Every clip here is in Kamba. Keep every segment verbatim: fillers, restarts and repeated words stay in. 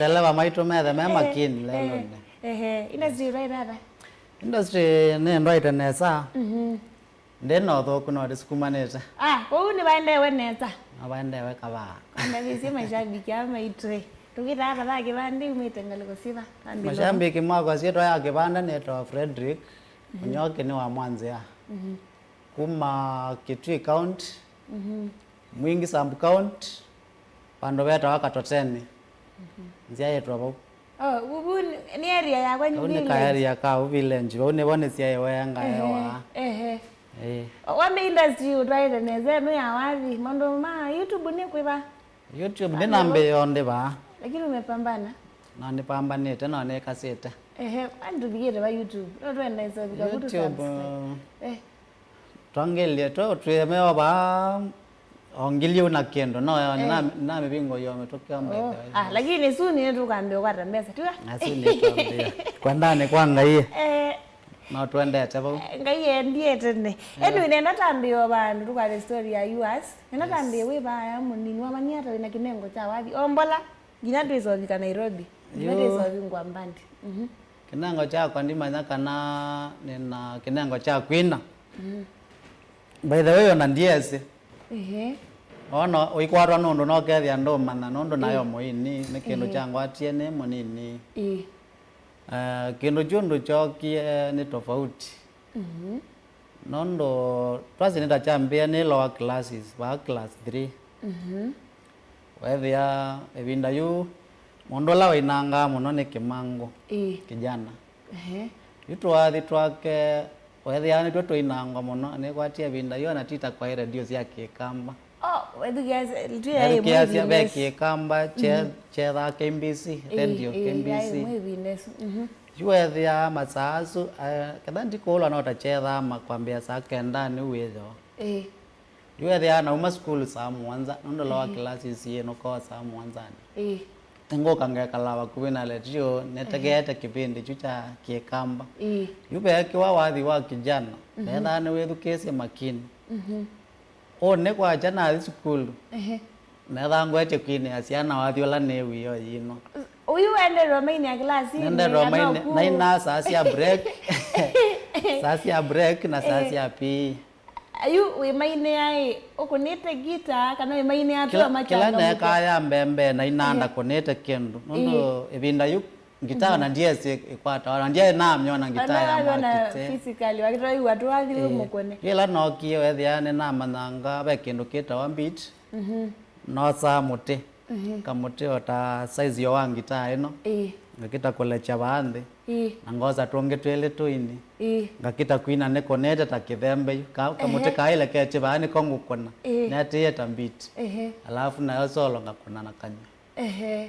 Madeleva maitũ methe me makini lelũnĩ. Ehe, industry ĩtaĩte ata? Industry nĩndwaĩte nesa. Mhm. Ndĩ na ũthũku no ndĩsukumanĩte. Ah, kũu nĩvaendeewe nesa. Navaendeewe kavaa. Kwanza visye mashabiki aa maitũ. Tũkĩtaa ata va kĩvandĩ umĩte ngalĩko siva? Mashabiki makwa syĩtwa ya kĩvandĩ nĩtawa Frederick. Mhm. Mũnyoki nĩ wa Mwanzĩa. Mhm. Kuma Kitui County, mhm, Mwingi Sub County, vandũ vetawa Katoteni. Mhm. Nzyaĩtwe vau. Oh, vu, vu nĩ, nĩ area ya kwenyu village? Vau nĩ ka area ka u village. Vau nĩvo nĩsyaĩwe ngaewa. Ehe, ehe. Ĩĩ. Wambe industry ũtwaĩte nesa ĩno ya wathi, maũndũ ma YouTube nĩ kwĩva? YouTube ndĩnambĩĩa o ndĩ vaa. Lakini umepambana? No nĩpambanĩte, no nĩkasĩte. Ehe, kwani tũvikĩte va YouTube? No twenda ĩsovika vu YouTube, tũsubscribe. Eh. Twangĩlye tũ, twĩemewa vaa o ngili ũu na kĩndũ, no, eh, nĩna-, nĩnamĩvingũie o mĩtũkĩ o, oh, mbethe. Ah, lakini soon nĩtũkambĩĩa kũkwata mbesa, tiwa? Na soon nĩtwambĩĩa. Kwendanĩ kwa Ngai. Eh. No twendete vau. Eh, Ngai endie tene. Yeah. Anyway, nenda tambĩĩa vandũ tũkwate story ya yours. Nenda, yes, tambĩĩa wĩ vaya mũnini, wamanyie ata wĩna kĩnengo kya wathi? Ombola, nginya twĩsovika Nairobi. Nginya, yo, twĩsovingwa mbandi. Mhm. Kĩnengo kyakwa ndimanya kana nĩna kĩnengo kya kwina. Mhm. By the way, ona ndiesĩ. Ehe. Ona ũikwatwa nũndũ no kethĩa ndũmanya nũndũ nayo, eh, mũini, nĩ kĩndũ, ehe, kyangwatie nĩ mũnini. Ĩĩ. Eh, kĩndũ kyu ũndũ kyookie nĩ tofauti. Mhm. Nũndũ twasye nĩ ta kyambĩĩa nĩ lower classes, vaa class three. Mhm. Weethĩa ĩvinda yu mũndũ ũla wainangaa mũno nĩ Kĩmangũ, ĩĩ, kijana. Ehe. Yu tũathi twake, weethĩa nĩtw'o tũinangwa mũno, nĩkwatie ĩvinda yu anatita kwa redio sya Kĩkamba. Oh, wethukĩasya, twĩ aĩ, ethukĩasya ve Kĩkamba kye-, mhm, kyethaa K B C, ĩĩ, redio, ĩĩ, K B C. Yaĩ mwĩvinde su. Mhm. Yu weethĩaa masaa asu, eh, ketha ndikũlwa no ta kyethaa ma-, kwambĩa saa kenda nĩu wĩthĩwa. Ĩĩ. Yu weethĩaa nauma sukulu saa mũonza, nũndũ lower, ĩĩ, classes syĩnũkaa saa mũonzanĩ. Ĩĩ. Ngũka ngekala vakuvĩ na letio, netegeete, ehe, kĩvĩndĩ kyu kya Kĩkamba. Ĩĩ. Yu veekĩwa wathi wa kijana, mhm, neethaa nĩwĩthukĩĩsye makini. Mhm. Ũnĩ kwakya nathi sukulu. Ehe. Neethaa ngwetye kwinĩa syana wathi ũla nĩ wĩoo yĩno. Ũyu wendeewe mainĩa kĩlasinĩ? Nendeewe kana mainĩa, ũku? Nainaa saa sya break. Saa sya break na saa, ehe, sya P E. Ayu wĩmainĩa ĩ, ũkũnĩte ngita kana wĩmainĩa tu? Kĩla, kĩla amakyangamũka neekaa ya mbee mbee nainaa, ehe, ndakũnĩte kĩndũ. Nũndũ, ĩĩ, ĩvinda yu ngitaa, mhm, ona ndiesĩ ĩkwatawa, ona ndiaĩ namyona ngitaa ya mwakĩte. Physically, wakĩtwa wĩw'a tu wathi wĩ, ĩĩ, mũkũne. Yĩla nookie weethĩa nĩnamanyanga ve kĩndũ kĩtawa beat, mhm, noosaa mũtĩ. Mhm. Kamũtĩ o ta size yo wa ngitaa ĩno. Ĩĩ. Ngakĩta kũlekya vaa nthĩ. Ĩĩ. Na ngosa tũngĩ twĩlĩ tũini. Ĩĩ. Ngakĩta kwina nĩkũnĩte ta kĩthembe yu. Ka-, kamũtĩ, ehe, kaĩleketye vaa nĩko ngũkũna. Ĩĩ. Netĩĩe ta beat. Ehe. Alafu nayo solo ngakũna na kanyw'a. Ehe. Ĩĩ.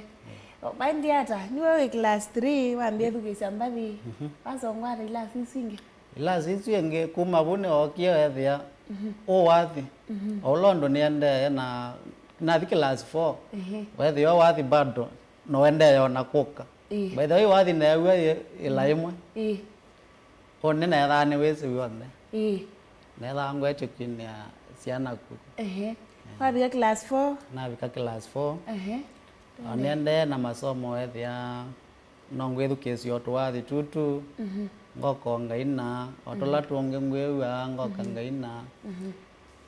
O, vaendie ata? Nĩwe wĩ class three, wambie thukĩĩsya mbathi. Mhm. Wasongwa ata ilasi isu ingĩ? Ilasi isu ingĩ, kuma vu nĩwookie weethĩa, mhm, ũũ wathi. Mhm. O ũla ũndũ nĩendee na nathi class four. Ehe. Weethĩa ũũ wathi bado, no wendee ona kũka. Ĩĩ. By the way, wathi neew'a yĩ-, ĩla, mhm, ĩmwe. Ĩĩ. Ũnĩ neethaa nĩwĩsĩ w'onthe. Ĩĩ. Neethaa ngwetye kwinĩa syana kuku. Ehe. Ĩĩ. Wavika class four? Navika class four. Ehe. O nĩendee na masomo weethĩa no ngwĩthukĩĩsya o tũwathi tutu, mhm, ngoka o ngaina, o tũla, mhm, tũngĩ ngwĩw'aa, ngoka, mhm, ngaina. Mhm.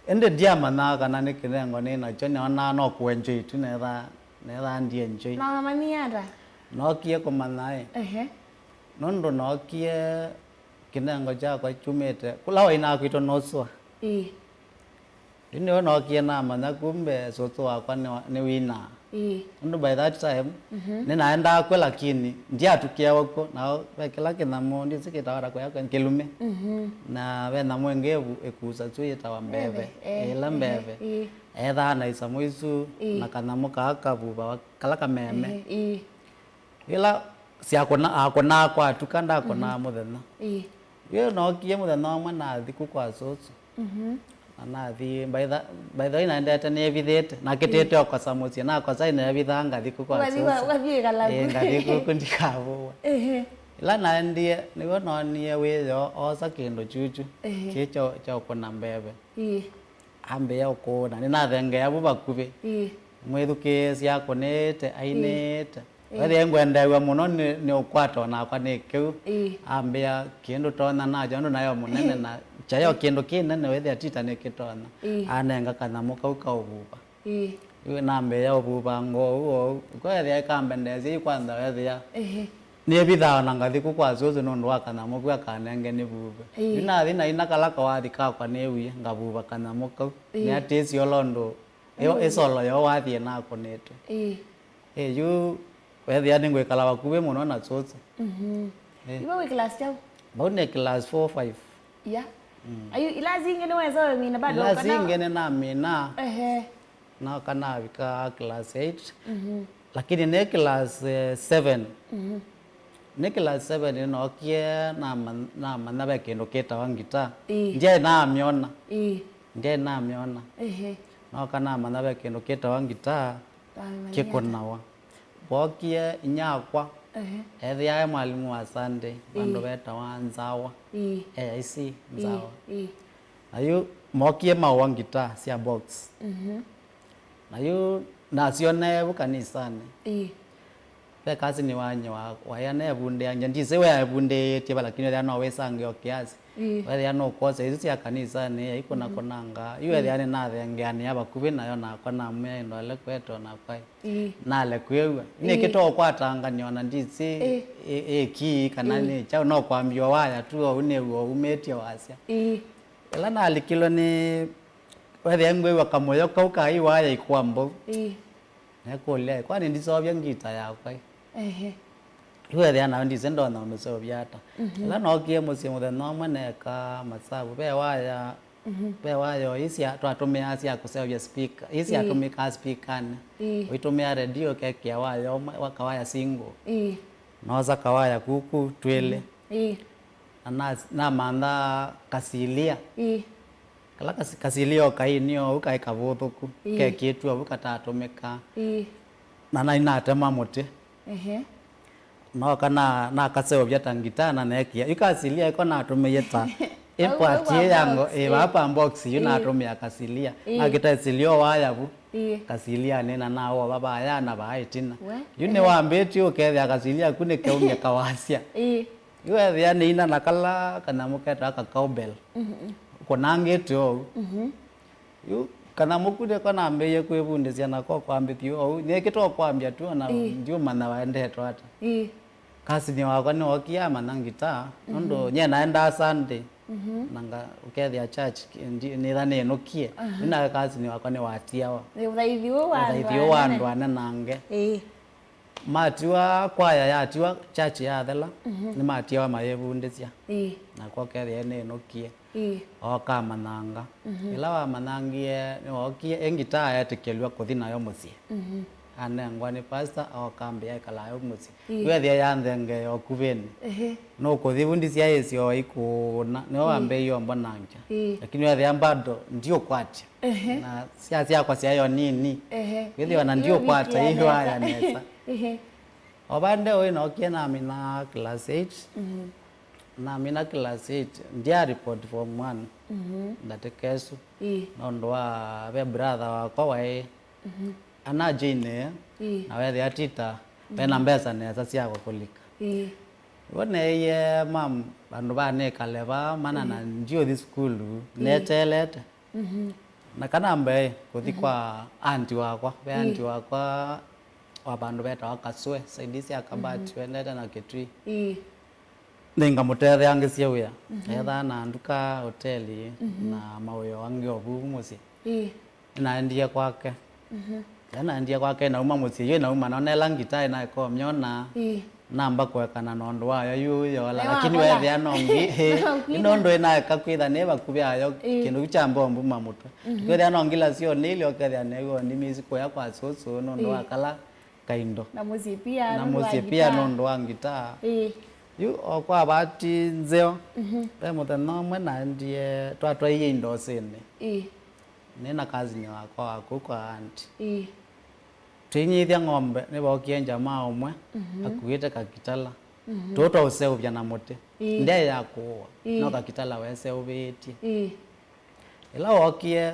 Ĩndĩ ndyamanyaa kana nĩ kĩnengo nĩ nakyo, nĩonaa no kũenjoy tu, neethaa, neethaa ndi enjoy. Na wamanyie ata? Nookie kũmanya ĩ. Ehe. Nũndũ nookie kĩnengo kyakwa kyumĩte kũla wainaa kwitũ nũsũa. Ĩĩ. Yu nĩwe nookie namanya kumbe sũsũ wakwa nĩ wa-, nĩwinaa. Ĩĩ. Nũndũ by that time, mhm, nĩnaendaa kw'o lakini ndyatukĩawa kw'o, nao ve kĩla kĩnyamũ, ndyĩsĩ kĩtawa ata kũya kwĩ, kĩlumĩ. Mhm. Na ve nyamũ ĩngĩ ĩvu-, ĩkusa su yĩtawa mbeve. Mbeve, eh, ĩla, ehe, mbeve. Ĩĩ. Ethaa na isamũ isu, ĩĩ, na kanyamũ kaa kavuvawa, kala kameme. Ehe, ĩĩ. Ĩla syakũna-, akũnaa kwatuka, ndakũnaa, mhm, mũthenya. Ĩĩ. Yu nookie mũthenya ũmwe nathi ku kwa sũsũ. Mhm. Na nathi, by the, by the way, naendete nĩvithĩte, nakĩtĩte, ĩĩ, o kosa mũsyĩ, nakosa ineevithaa ngathi ku kwa sũsũ. Ũkathi kwa, ũkathi wĩkala ku. Ĩĩ, ngathi kuku ndikavũwa. Ehe. Ĩla naendie, nĩw'o noonie wĩoo oosa kĩndũ kyukyu, ehe, kĩ kya, kya ũkũna mbeve. Ĩĩ. Ambĩĩa ũkũna, nĩnathengeea vu vakuvĩ. Ĩĩ. Mwĩthukĩĩsya akũnĩte, ainĩte. Ĩĩ. Ĩĩ. Wethĩa ngwendeew'a mũno nĩ, nĩ ũkwata onakwa nĩ kĩu. Ĩĩ. Ambĩa kĩndũ tonya nakyo, nũndũ nayo mũnene na kyayo kĩndũ kĩnene, wethĩa tita nĩkĩtonya. Ĩĩ. Anenga kanyamũ kau ka ũvuva. Ĩĩ. Yu nambĩĩa ũvuva ngoo ũu ou. Kwethĩa ĩkambendeesya yu kwanza wethĩa. Ĩĩ. Nĩvithaa na ngathi ku kwa sũsũ nũndũ wa kanyamũ ku akanenge nĩvuve. Ĩĩ. Yu nathi naina kala kawathi kakwa nĩwie, ngavuva kanyamũ kau. Ĩĩ. Nĩatĩsyola ũndũ Yo, ĩsolo yo wathie nakũnĩtwe. Ĩĩ. Ĩ, yu wethĩa nĩngwĩkala vakuvĩ mũno na sũsũ. Mhm. Ĩ. Iwe wĩ class kyaũ? Vau nĩ class four, five. Ya. Mm. Ayu, ila zingi nĩweza wemina bado? Ila kana zingi nĩnamina. Ehe. Na kanavika class eight. Mhm. Lakini nĩ class, eh, seven. Mhm. Nĩ class seven nĩnookie nama-, namanya ve kĩndũ kĩtawa ngitaa. Ĩĩ. Ndyaĩ namyona. Ĩĩ. Ndyaĩ namyona. Ehe. Nooka namanya ve kĩndũ kĩtawa ngitaa. Wamanya kĩkũnawa. Wookie inyakwa. Ehe. Ethĩae mwalimũ wa Sunday, vandũ vetawa Nzawa. Ĩĩ. A I C Nzawa. Ĩĩ. Na yu mookie maũa ngitaa sya box. Mhm. Na yu nasyonee vu kanisanĩ. Ĩĩ. Ve kasi nĩ wanyie wa, waĩa nevundĩangya. Ndisĩ we aevundĩĩtye va, lakini ethĩa no wĩsange o kĩasi. Ĩĩ. Wethĩa nũkwosa isu sya kanisanĩ, aikũna kũnanga. Yu ethĩa nĩnathengeanĩa vakuvĩ nayo nakwa namwĩa ĩndwale kwete onakwa. Ĩĩ. Nale kwĩw'a. Ĩĩ. Nĩkĩtwa ũkwatangany'a ona ndisĩ ĩ, ĩ kii kana nĩ kyaũ, no kwambia waya tu ou nĩw'o umĩtye wasya. Ĩĩ. Ĩla nalikilwe nĩ, wethĩa ngwĩw'a kamũyo kau ka iwaya ikwambou. Ĩĩ. Nekũlya, kwani ndiseũvya ngita yakwa ĩ? Ehe. Yu wethĩa nayo ndisĩ ndonya ũmĩseũvya ata. Mhm. Ĩla nookie mũsyĩ mũthenya ũmwe neeka masavu, ve waya, mhm, ve waya o ii sya, twatũmĩaa sya kũseũvya speaker, ii syatũmĩkaa speakanĩ. Ĩĩ. Ũitũmĩa redio ũkekĩa waya ũmwe, wa kawaya single. Ĩĩ. Noosa kawaya kuku twĩlĩ. Ĩĩ. Na nas-, namantha kasilia. Ĩĩ. Kala kasi-, kasilia o kaini ou kaĩ kavũthũku, ĩĩ, kekĩtw'e vu katatũmĩkaa. Ĩĩ. Na nai natema mũtĩ. Ehe. Nooka na, nakaseũvya ta ngitaa na neekĩa. Yu kasilia ĩko natũmĩie ta ĩmpwati ĩ ya ngo-, ĩ, vaa pa box yu, ĩĩ, natũmĩa kasilia. Ĩĩ. Nakĩta ĩsilia o waya vu. Ĩĩ. Kasilianĩ na nawova vaya na vaa ĩtina. We? Yu nĩwambĩtie ũkethĩa kasilia ku nĩkeumya kawasya. Ĩĩ. Yu ethĩa nĩina na kala kanyamũ ketawa ka cowbell. Mhm. Kũnangĩte ũu. Mhm. Yu kanyamũ ku nĩko nambĩĩie kwĩvundĩsya nako kwambĩthya ũu. Nĩkĩtwa kwambia tu ona, ĩĩ, ndiũmanya waendete ata. Ĩĩ. Cousin wakwa nĩwookie amanya ngitaa, nũndũ, mhm, nye naendaa Sunday, mhm, na nga-, ũkethĩa church, ndi-, nĩtha nĩnũkie. Aha. Nĩ nawe cousin wakwa nĩwatiawa. Ũthaithi ũũ wa andũ anene. Ũthaithi ũũ wa andũ anene nange. Ĩĩ. Matiwa, kwaya yatiwa, church yathela, mhm, nĩmatiawa mayĩvundĩsya. Ĩĩ. Nakwa ũkethĩa nĩnũkie. Ĩĩ. Ooka amanyanga. Mhm. Ĩla wamanyangĩe, nĩwookie, ĩ ngitaa etĩkĩlw'a kũthi nayo mũsyĩ. Mhm. Anengwa nĩ pastor, ooka ambĩa ĩkala yo mũsyĩ. Ĩĩ. Yu ethĩa yanthengee o kuvĩnĩ. Ehe. Nũkũthi vu ndisyaĩsye o ikũũna, nĩwe, ĩĩ, wambĩĩie ũmbonangya. Ĩĩ. Lakini wethĩa bado ndiũkwatya. Ehe. Na sya syakwa syaĩ o nini. Ehe. Wĩthĩwa na ndiũkwata ii waya nesa. Ehe. O vande ũĩ nookie namina class eight. Mhm. Namina class eight, ndya report form one. Mhm. Ndateka ĩsu. Ĩĩ. Nũndũ wa ve brother wakwa waĩ, mhm, ana Jane, ĩĩ, na wethĩa tita, mhm, vena mbesa nesa sya kũkũlika. Ĩĩ. Vo neeie mam vandũ va nĩkale vaa mana na, ĩĩ, ndiũthi sukulu, ĩĩ, neteelete. Mhm. Na kana mbee kũthi, mhm, kwa aunty wakwa, ve, ĩĩ, aunty wakwa wa vandũ vetawa Kasue, side sya Kabati, mhm, wendete na Kitui. Ĩĩ. Nĩngamũtetheangĩsya wĩa. Mhm. Ethaa na nduka, hoteli, mhm, na mawĩa angĩ o vu mũsyĩ. Ĩĩ. Nĩnaendie kwake. Mhm. Ĩla naendie kwake, nauma mũsyĩ, yu nauma, nonela ngitaa nakomyona. Ĩĩ. Namba kũekana na ũndũ wayo yu yola, lakini wethĩa nongi, ĩ, nũndũ ĩnaeka kwĩtha nĩ vakuvĩ ayo, ĩĩ, kĩndũ kyu kya mbombu mamũtwe. Mhm. Kwĩthĩa nongi la sio nĩlyo kethĩa nĩw'o nĩmĩsi kũya kwa sũsũ nũndũ, ĩĩ, wa kala kaindo. Na mũsyĩ pia, na nũndũ wa mũsyĩ pia ngitaa, nũndũ wa ngitaa. Ĩĩ. Yu o kwa vati nzeo, mhm, ve mũthenya ũmwe naendie, twatwaie indo ũsĩnĩ. Ĩĩ. Nĩ na cousin wakwa wa kũu kwa aunty. Ĩĩ. Tũinyithya ng'ombe, nĩvookie njamaa ũmwe, mhm, akuĩte kakitala. Mhm. Tũũ twa ũseũvya na mũtĩ. Ĩĩ. Ndyaĩ ya kũũa, ĩĩ, no kakitala weseũvĩtye. Ĩĩ. Ĩla wookie,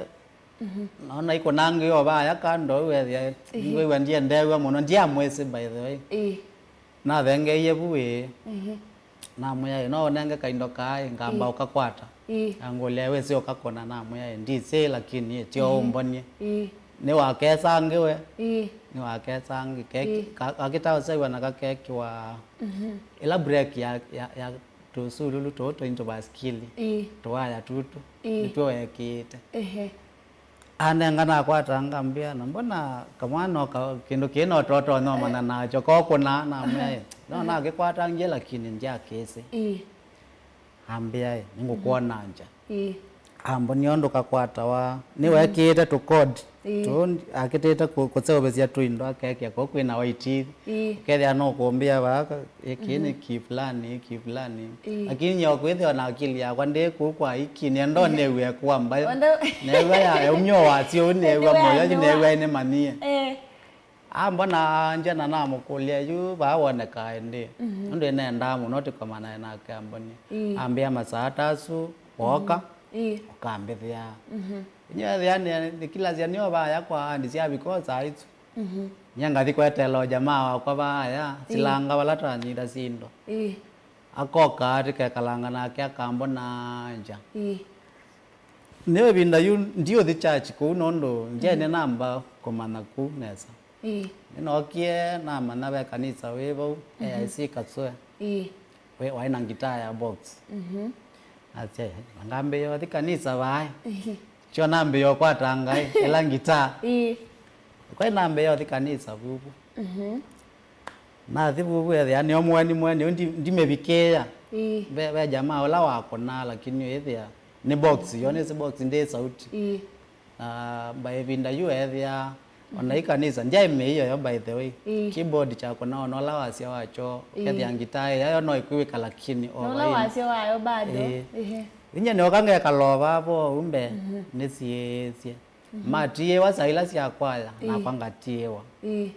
Naona ikũnangĩo vaya kando, ĩĩ, wethĩa, ĩĩ, ngwĩw'a ndiendeew'a mũno, ndiamwĩsĩ, by the way. Ĩĩ. Nathengeie vu ĩĩ. Ĩĩ. Namwĩa, "Ĩ, no ũnenge kaindo kaa, ĩ, ngamba, ĩĩ, ũkakwata." Ĩĩ. Angũlya, "Wĩsĩ ũkakũna?" Namwĩa, "Ĩ, ndisĩ, lakini, ĩ, tio, ĩĩ, ũmbonie." Ĩĩ. Nĩwakesangĩwe. Ĩĩ. Nĩwakesangĩ. Ke-, ĩĩ, ka-, kakĩtaũsew'a na kakekĩwa, mhm, ĩla break ya, ya, ya tũsululu tũũ tũinĩ tũvasikili. Ĩĩ. Tũwaya tutu. Ĩĩ. Nĩtw'o wekĩĩte. Ehe. Anenga, nakwata ngambĩa, "Na mbona kamwana o ka-, kĩndũ kĩĩ no totonya ũmanya nakyo kokũna?" Namwĩa, "Ĩ, no, aha, nakĩkwatangie, lakini ndyakĩsĩ." Ĩĩ. Ambĩa, "Ĩ, nĩngũkwona nja." Ĩĩ. Ambonia ũndũ kakwatawa. Nĩwekĩĩte tũkodi. Ĩĩ. Tũũ akĩtĩte kũ-, kũseũvĩsya tũindo akekĩa kũu kwĩna waitithi. Ĩĩ. Ũkethĩa no kũmbĩa vaa ka-, ĩkĩ nĩ, mhm, ki fulani, ki fulani. Ĩĩ. Lakini nyie kwĩthĩwa na akili yakwa ndĩ kũu kwa iki, nĩenda, ĩĩ, nĩw'e kwa mbayo. Wenda- New'a ya, yaumya wasyo ũu, new'a moyo, new'a nĩmanyie. Eh. Ambona nja na namũkũlya, "Yu vaa wonekaa ĩndĩ?" Mhm. Nũndũ nĩnendaa mũno tũkomanae nake amboni. Ĩĩ. Ambĩa, "Masaa ta asu, wooka, mhm, ĩĩ, ũkambĩthĩa." Mhm. Inyuethĩa nĩ, nĩkilasya nĩo vaya kwa andi sya viko saa isu. Mhm. Nyie ngathi kweteela ũjamaa wakwa vaya, ĩĩ, silanga vala twanyita sindo. Ĩĩ. Akoka, tũkekalanga nake, akambona nja. Ĩĩ. Nĩ ĩvinda yu ndiũthi church kũu nũndũ ndyaĩ, mhm, nĩnamba kũmanya kũu nesa. Ĩĩ. Nĩnookie namanya ve kanisa wĩ vau, mhm, A I C Kasue. Ĩĩ. We, waĩ na ngitaa ya box. Mhm. Nasya, "Na ngambĩĩa ũthi kanisa vaĩ." Ĩĩ. Kyo nambĩĩa ũkwata ngai, ĩla ngitaa. Ĩĩ. Kwaĩ nambĩĩa ũthi kanisa vuvu. Mhm. Nathi vuvu ethĩa nĩo mũeni, mũeni, ũyũ ndi-, ndimĩvikĩĩa. Ĩĩ. Ve, ve jamaa ũla wakũnaa, lakini ũyĩthĩa nĩ box, yo nĩsĩ box ndĩ sauti. Ĩĩ. Na by ĩvinda yu ethĩa, ona, mhm, ĩ kanisa, ndyaĩ mĩio yo, by the way. Ĩĩ. Keyboard kyakũna ona ũla wasya wakyo, ĩĩ, ũkethĩa ngitaa ĩyo no ĩkwĩw'ĩka, lakini o na ũla vaini. Wasya wayo bado. Ĩĩ. Ĩhĩ. Inyie nĩoka ngekala o vaa vo ũu mbee, mhm, nĩsiĩĩsye. Mhm. Matiĩwa saa ila sya kwaya, ĩĩ, nakwa ngatiĩwa. Ĩĩ.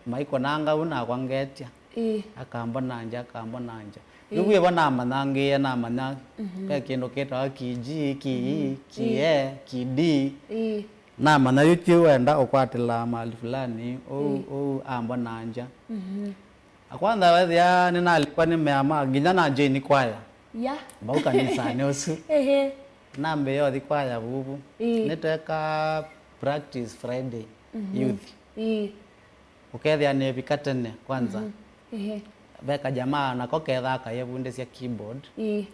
Maikũnanga ũu nakwa ngetya. Ĩĩ. Akambona nja, akambona nja. Ĩĩ. Yu vwĩvo namanyangĩĩe, namanya, mhm, ve kĩndũ kĩtawa ki G, ki E, mhm, ki, ĩĩ, A, ki D. Ĩĩ. Namanya yu kĩu wenda ũkwatĩlaa mahali fulani, ũu, ĩĩ, ũu ambona nja. Mhm. Na kwanza wethĩa nĩnalikwa nĩ meama, nginya na join kwaya. Ya. Vau kanisanĩ ũsu. Ĩhĩ. Nambĩĩa ũthi kwaya vuvu. Ĩĩ. Nĩtweka practice Friday, mhm, youth. Ĩĩ. Ũkethĩa nĩvika tene kwanza. Mhm. Ĩhĩ. Ve kajamaa nako kethaa kayĩvundĩsya keyboard. Ĩĩ.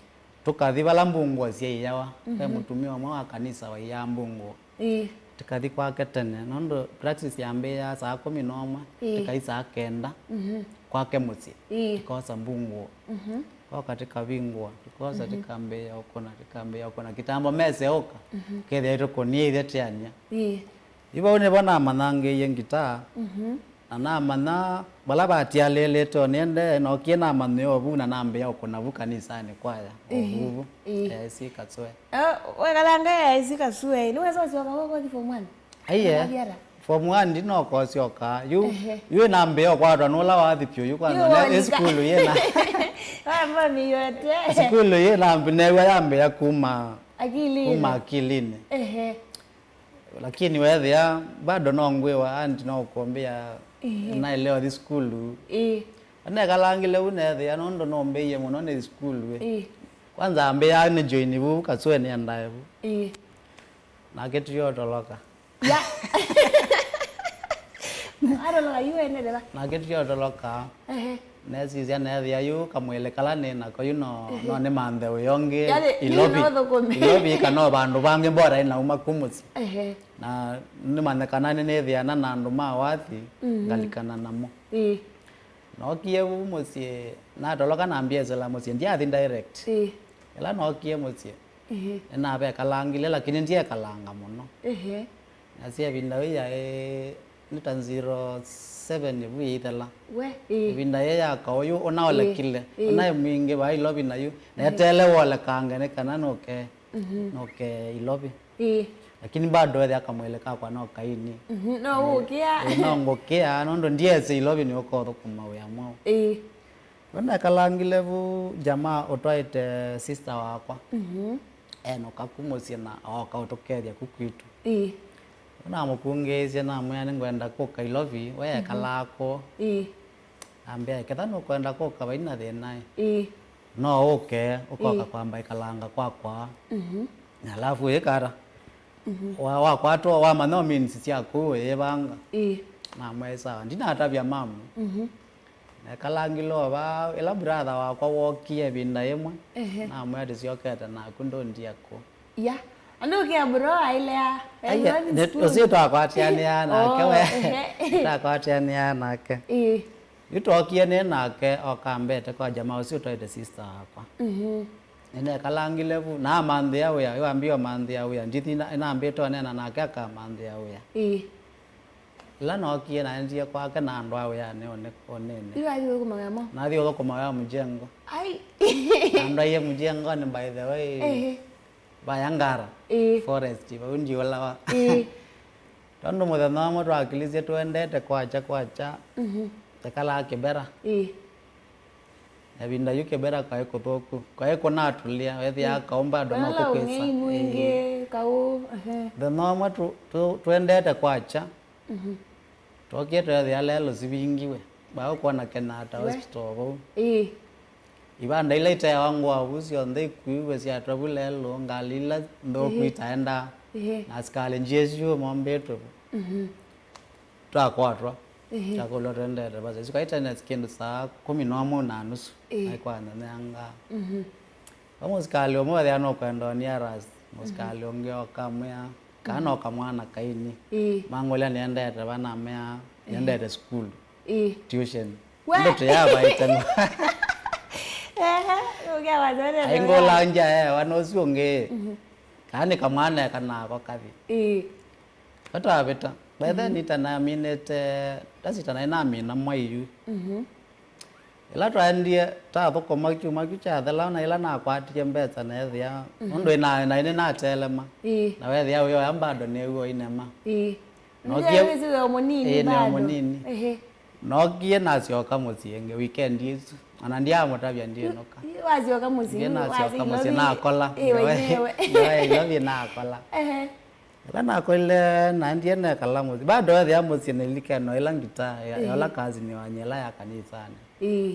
Tũkathi vala mbungũo syaĩawa. Ve, mhm, mũtumĩa ũmwe wa kanisa waiaa mbungũo. Ĩĩ. Tũkathi kwake tene, nũndũ practice yambĩĩaa saa kũmi na ũmwe, ĩĩ, tũkai saa kenda, mhm, kwake mũsyĩ. Ĩĩ. Tũkosa mbungũo. Mhm. Tũkoka tũkavingũa, tũkosa, mhm, tũkambĩĩa ũkũna, tũkambĩĩa ũkũna. Kitambo meseũka, mhm, kethĩa tũkũnie ithyĩ tũanĩa. Ĩĩ. Yu vau nĩvo namanyangĩĩie ngitaa, mhm, na namanya vala vatialĩlĩte o nĩendee, nookie namanyĩa o vu na nambĩĩa ũkũna vu kanisanĩ kwaya, o, ĩĩ, vuvu, ĩĩ, A I C Kasue. Eh, wekalanga A I C Kasue, nĩwesa ũsyoka kũu ũthi form one? Aiye. Form one ndinokosyoka. Yu, ehe, yu nambĩĩa ũkwatwa nũla wathi pyũ, yu kwanza. Yu ne, wonika. Sukulu yĩna. Wamba mĩyote. Sukulu yĩna, neew'a yambĩĩa kuma, akilinĩ, kuma akilinĩ. Ehe. Lakini weethĩa bado no ngwĩwa, andi no ũkũmbĩa, ĩĩ, naĩle ũthi sukulu. Ĩĩ. Nekalangile vu neethĩa nũndũ nũmbĩie mũno nĩ sukulu ĩ. Ĩĩ. Kwanza ambĩaa nĩ join vu, Kasue nĩendae vu. Ĩĩ. Nake tũyotoloka. Ya. Atoloka yu endelee va? Nake tũyotoloka. Ehe. Nesisya neethĩa yu kamwĩlĩ kala nĩ nako yu no, ehe, no nĩmanthe wĩa ũngĩ. Yaani, Ilovi. No thũkũme. Ilovi kana o vandũ vangĩ bora inauma ku mũsyĩ. Ehe. Na nĩmanye kana nĩnĩthĩana na andũ ma wathi, mhm, ngalikana namo. Ĩĩ. Nookie vu mũsyĩ, natoloka nambia ĩsĩla mũsyĩ, ndyathi direct. Ĩĩ. Ĩla nookie mũsyĩ, ehe, nĩnavekalangile, lakini ndyekalanga mũno. Ehe. Nasya ĩvinda yĩu yaĩ nĩ ta zero seven vu yĩithela. We, ĩĩ. Ĩvinda yĩĩ ya kaũ yu ũnaolekile. Ĩĩ, ĩĩ. Ũnaĩ mwingĩ va Ilovi nayu. Ĩĩ. Neteele wolekange nĩ kana nũke, mhm, nũke Ilovi. Ĩĩ. Lakini bado ethĩa kamwĩlĩ kakwa no kaini. Mhm, no ũkĩa. Ĩĩ, no ngũkĩa, nũndũ ndyesĩ Ilovi nĩũkothũkũma wĩa mwaũ. Ĩĩ. Yu nekalangile vu jamaa ũtwaĩte sister wakwa. Mhm. Enũka ku mũsyĩ na ooka ũtũkethya ku kwitũ. Ĩĩ. Namũkungĩĩsye, namwĩa nĩngwenda kũka Ilovi, we ekalaa kũũ. Ĩĩ. Ambĩa, ketha nũkwenda kũka, vai na thĩna ĩ. Ĩĩ. No ũke, ũkoka Ĩĩ. kwamba ĩkalanga kwakwa. Mhm. Na alafu ĩkata. Mhm. Wa, wakwatwa, wamanya o means syaku, ũyĩvanga. Ĩĩ. Namwĩa, sawa. Ndinatavya mamu. Mhm. Nekalangile o vaa, ĩla brother wakwa wookie ĩvinda yĩmwe, Ehe. namwĩa, tũsyokete naku, ndũndie kũũ. Ya. Andũ ũkĩa bro ailea. Aya, Everyone is ne-, good. Ũsu twakwatĩanĩa nake Oh, we. Ehe. Twakwatĩanĩa nake. Ĩĩ. Yu twokie nĩ nake, oka mbete kwa jamaa ũsu ũtwaĩte sister wakwa. Mhm. Nĩnekalangile vu, na amanthĩa wĩa, ĩwambie ũmanthĩa wĩa. Ndithi na, nambĩte ũneena nake akamanthĩa wĩa. Ĩĩ. Ĩla nookie naendie kwake na andũ a wĩanĩ one-, onene. Yu athi ũthũkũma wĩa mo? Nathi ũthũkũma wĩa mũjengo. Ai. Na andũ aiye mũjengonĩ, by the way. Ehe. Vaya Ngara. Ĩĩ. Forest, vau ndiũlawa. Ĩĩ. Tondũ mũthenya ũmwe twakilisye tũendete kwakya kwakya, Mhm. tũkalaa Kĩbera. Ĩĩ. Ĩvinda yu Kĩbera kwaĩ kũthũku, kwaĩ kũnatũlĩa, wethĩaa Mm. kaũ bado no Kwĩla kũkwĩsa. Ũng'ei mwingĩ, Ĩĩ. kaũ, ehe. Mũthenya ũmwe tũ-, tũ-, tũendete kwakya, Mhm. twokie tweethĩa lelũ sivingiwe. Vau kwona Kenyatta We. Hospital vau. Ĩĩ. Ivanda ila iteawa ngũa vu syonthe ikuiwe syatwa vu lelũ, ngalĩ ila nthũku Ĩĩ. itaendaa. Ĩĩ. Na asikalĩ njiĩsyu mombĩtwe vu. Mhm. Twakwatwa. Ehe. Twakũlwa twendete vasa. Isu kaitene kĩndũ saa kũmi na ũmwe na nusu. Ĩĩ. Naĩ kwa nyanyangaa. Mhm. Va mũsikalĩ ũmwe wethĩa nũkwenda ũnia ras. Mũsikalĩ Mhm. ũngĩ okamwĩa, kana Mhm. okamwana kaini. Ĩĩ. Mangũlya nĩendete va, namea, Ĩĩ. nĩendete sukulu. Ĩĩ. Tuition. We! Ndoto ya vaitano. Ehe, ũkĩa wazone. Aingũla nja ewa na ũsu ũngĩ. Mhm. Kana nĩ kamwana kanako kathi. Ĩĩ. Katavĩta. By then Mhm. itanaminĩte, ndasitana inamina mwai yu. Mhm. Ĩla twaendie, tathũkũma kyumwa kyu kyathela, na ĩla nakwatie mbesa neethĩa, Mhm. nũndũ ĩna, na ĩnĩ natelema. Ĩĩ. Na weethĩa wĩoya bado nĩw'o inema. Ĩĩ. Nokie Nĩwĩsĩ wĩ o mũnini Ĩĩ, nĩ o bado. Mũnini. Ehe. Nokie nasyoka mũsyĩ ĩngĩ weekend ĩsu. Ona ndiamũtavya ndiĩnũka. Yu wasyoka mũsyĩ, Ndiĩ nasyoka wasyoka mũsyĩ, Ilovi. Nakola. Ĩĩ, wenyewe. Ngewa Ilovi nakola. Ehe. Ĩla nakolile, naendie nekala mũsyĩ. Bado ethĩa mũsyĩ nĩlikeno ĩla ngitaa ya, ya Ĩĩ. ũla cousin wanyie ĩla ya kanisanĩ. Ĩĩ.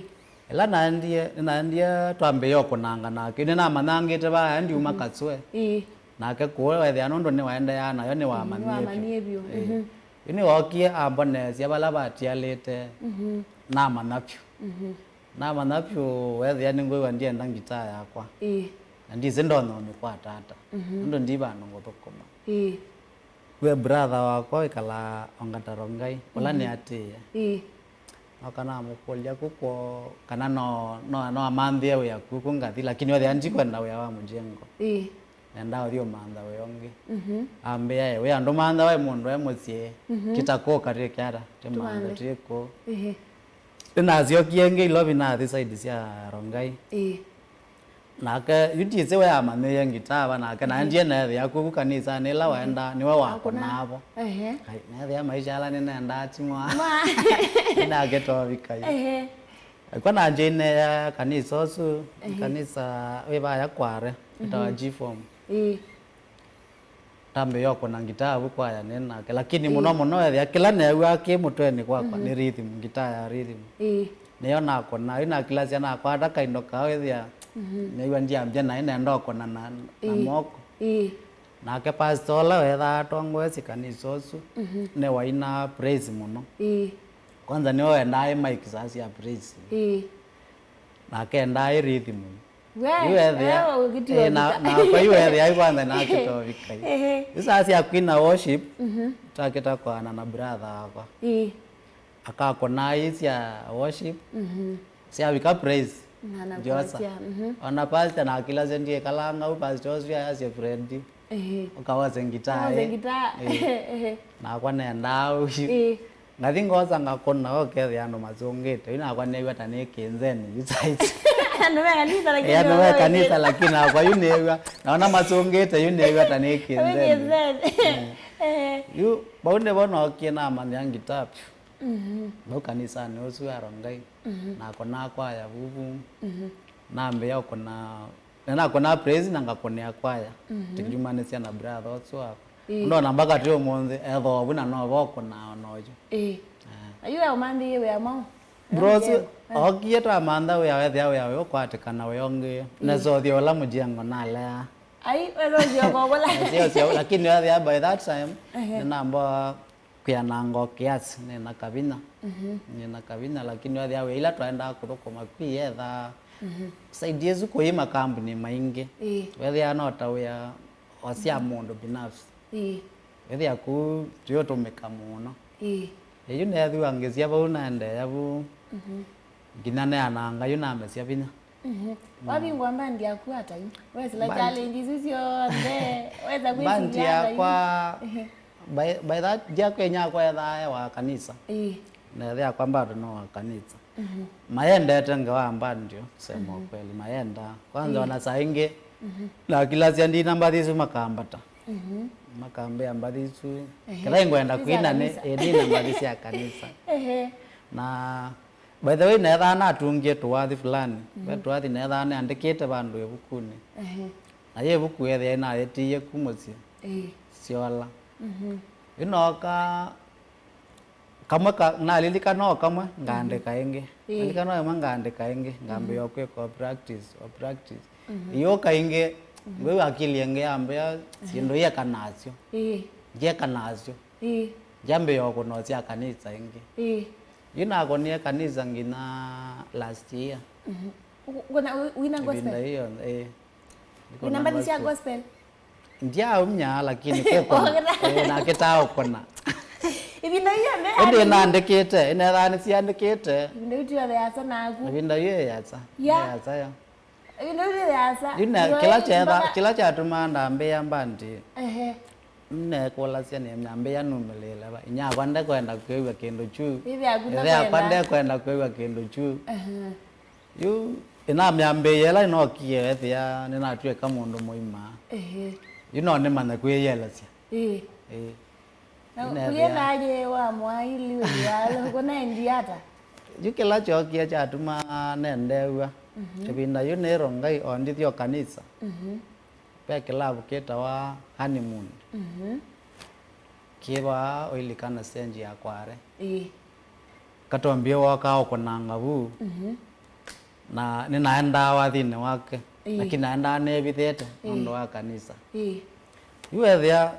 Ĩla naendie, nĩnaendie twambĩĩe ũkũnanga nake. Nĩnamanyangĩte vaa ndiuma Mhm. Kaswe. Ĩĩ. Nake kũũ wethĩa nũndũ nĩwaendeaa nayo nĩwamanyie vyũ. Nĩwamanyie vyũ. Ĩĩ. Mhm. Yu nĩwookie amboneesya vala vatialĩte. Mhm. Namanya vyũ. Mhm. Namanya vyũ wethĩa nĩngwĩw'a ndienda ngitaa yakwa. Ĩĩ. Na ndisĩ ndonya ũmĩkwata ata. Mhm. Nũndũ ndi vandũ ngũthũkũma. Ĩĩ. Ve brother wakwa wĩkalaa Ongata Rongai, ũla Mhm. nĩatĩĩe. Ĩĩ. Noka namũkũlya ku kwoo kana no, no, no amanthĩe wĩa kuku ngathi, lakini wethĩa ndikwenda wĩa wa mũjengo. Ĩĩ. Nendaa ũthi ũmantha wĩa ũngĩ. Mhm. Ambĩa, "Ĩ, wĩa ndũmantha waĩ mũndũ e mũsyĩ, Mhm. kita kũka twĩke ata, tũmanthe Tũmanthe. Twĩ kũũ." Ĩĩ. Nĩnasyokie ĩngĩ Ilovi nathi side sya Rongai. Ĩĩ. Nake, yu ndisĩ we amanyĩie ngitaa va nake, na Ĩĩ. Ndiĩ neethĩa kuku kanisanĩ ĩla waenda, nĩwe Wakũna. Wakonaa vo. Ehe. Ai, neethĩa maisha ala nĩnendaa ti mo. Ma. Nĩnakĩtovika yu. Ehe. Kwa na njoine ya kanisa ũsu, Ehe. Kanisa wĩ vaya Kware, ĩtawa Mhm. G-Form. Ĩĩ. Ndambĩĩa ũkũna ngitaa vu kwaya nĩ nake, lakini Ĩĩ. Mũno mũno ethĩa kĩla neew'aa kĩ mũtwenĩ kwakwa Mhm. Nĩ rhythm, ngitaa ya rhythm. Ĩĩ. Nĩyo nakũnaa, yu nakilasya nakwata kaindo kao ethĩa Mhm. Nĩw'a ndiambya naĩ nenda ũkũna na, na Ĩĩ. Moko. Ĩĩ. Nake pastor ũla wethaa atongoesye kanisa ũsu Mhm. Nĩwainaa praise mũno. Ĩĩ. Kwanza nĩwe wendaa ĩ mic saa sya praise. Ĩĩ. Nake endaa ĩ rhythm. We, Yu ethĩa, eh, ũkĩtio eh, na, vita. Nakwa yu ethĩa yu kwanza nakĩtovika yu. Ehe. Yu saa sya kwina worship, Mhm. Twakĩta kwana na brother wakwa. Ĩĩ. Akakũnaa ii sya worship, Mhm. Syavika praise. Na, na Ndiosa. Kwasya, mhm. Ona pastor nakilasya ndiĩkalanga u pastor ũsu ayasya friend. Ehe. Ũkawose ngitaa, Ũkawose eh. Ngitaa. Eh. Ehe. Nakwa nendaa ũu. Eh. Ngathi ngosa ngakũna, ũkethĩa andũ masũngĩte. Yu nakwa neew'a ta nĩ kĩnzeni, yu saizi. Andũ me kanisa, lakini Eh, andũ me kanisa, lakini nakwa yu neew'a. Naona masũngĩte, yu neew'a ta nĩ kĩnzeni. Kĩnzeni. Eh. Eh. Yu, vau nĩvo nookie namanya ngitaa vyũ. Mhm. Vau kanisanĩ ũsu wa Rongai. Mhm. Nakũnaa kwaya vuvu. Mhm. Nambĩĩa ũkũna, nĩnakũnaa praise na ngakũnĩa kwaya. Mhm. Tũkiumanĩsya na brother ũsu wakwa. Ĩĩ. Ndona mpaka twĩ ũmũnthĩ, ethoovu na no vokũnaa o noyu. Ĩĩ. Eh. Na yu we ũmanthĩie wĩa mwaũ? Bros, eh, okie twamantha wĩa, wethĩa wĩa wĩ ũkwatĩkana wĩa ũngĩ. Ĩĩ. Nesa ũthyĩ ũla mũjengo nalea. Ai, wesa ũthyĩ ũkokũla. Nesa ũthyĩ, lakini wethĩa by that time, ehe, nĩnamba kwĩananga o kiasi, nĩna kavinya. Mhm. Nĩna kavinya, lakini wethĩa wĩa ila twaendaa kũthũkũma kwĩ etha, mhm, side ĩsu kũi makambuni maingĩ. Ĩĩ. Wethĩa no ta wĩa o sya, mhm, mũndũ binafsi. Ĩĩ. Wethĩa kũu tũyũtũmĩka mũno. Ĩĩ. Ĩyu neethĩwa ngĩsya vau naendeea vu. Mhm. Nginya neananga yu namesya vinya. Mhm. Mm. Wavingwa mbandi yaku ata yu? Wesĩla, mbandi, challenge isu syonthe, wesa kwĩsilia ata yu? Mbandi yakwa, ehe, by, by that, ndiakwenya kwethaa e wa kanisa. Ĩĩ. Nethĩa kwa bado no wa kanisa. Mhm. Mayendete ngewa mbandi, kusema, mhm, ukweli, mayenda. Kwanza, ĩĩ, ona saa ingĩ, mhm, nakilasya ndina mbathi isu makambata. Mhm. Makambĩa mbathi isu. Ehe. Kethai ngwenda kwina nĩ, ĩĩ, nina mbathi sya kanisa. Ehe. Na by the way, neethaa natungie tũwathi fulani. Mhm. Ve tũwathi neethaa nĩandĩkĩte vandũ ĩvukunĩ. Ehe. Na yĩ ĩvuku ethĩa nayĩtiie ku mũsyĩ. Ĩĩ. Syola. Mhm. Ĩnooka kamwe ka, nalilikana o kamwe, ngaandĩka, mhm, ĩngĩ. Ĩĩ. Nalikana o ĩmwe, ngaandĩka ĩngĩ, ngambĩĩa, mhm, o kwĩka o practice, o practice. Mhm. Ĩyũka ĩngĩ, mhm, ngwĩw'a akili ĩngĩ yambĩa, mhm, syĩndũ ieka nasyo. Ĩĩ. Ndieka nasyo. Ĩĩ. Ndyambĩĩa o kũnosya kanisa ĩngĩ. Ĩĩ. Yu nakonie kanisa nginya last year. Mhm. Ũ-, wĩna, wĩna gospel? Ĩvinda ĩyo, ĩĩ. Wĩna mbathi sya gospel? Ndyaumya, lakini kũkona. Eh, nakĩtaa ũkona. Ĩvinda ĩyo nde ĩndĩ nandĩkĩte, ĩnethaa nĩsiandĩkĩte. Ĩvinda ĩyo tiyo theasa naku. Ĩvinda ĩyo ĩyasa. Ya. Ĩyasa ya. Ĩvinda ĩyo ĩyasa. Yu na kĩla kyetha, mpaka kĩla kyatumaa ndambĩĩa mbandi. Ehe. Nekũlasya nĩmyambĩĩa numĩlĩĩle va. Inyakwa ndekwenda kwĩw'a kĩndũ kyu. Ĩthe yakwa ndekwenda kwĩw'a kĩndũ kyu. Ehe. Yu, ĩnamyambĩĩe ĩla ĩnokie, ethĩa nĩnatw'ĩka mũndũ mũima. Ehe. Yu no nĩmanye kwĩyelesya. Ĩĩ. Ĩĩ. Na yu nethĩa kũyĩthaa yĩ wa mwaili ũyũ wa lũkũ naendie ata? Yu kĩla kyookie kyatuma nendeew'a. Mhm. Ĩvinda yu nĩ Rongai o ndithi o kanisa. Mhm. Ve kĩlavu kĩtawa Honeymoon. Mhm. Kĩ vaa ũilikana stage ya Kware. Ĩĩ. Katombie wokaa ũkũnanga vu. Mhm. Na nĩnaendaa wathinĩ wake. Ĩĩ. Lakini naendaa nevithĩte, ĩĩ, nũndũ wa kanisa. Ĩĩ. Yu wethĩa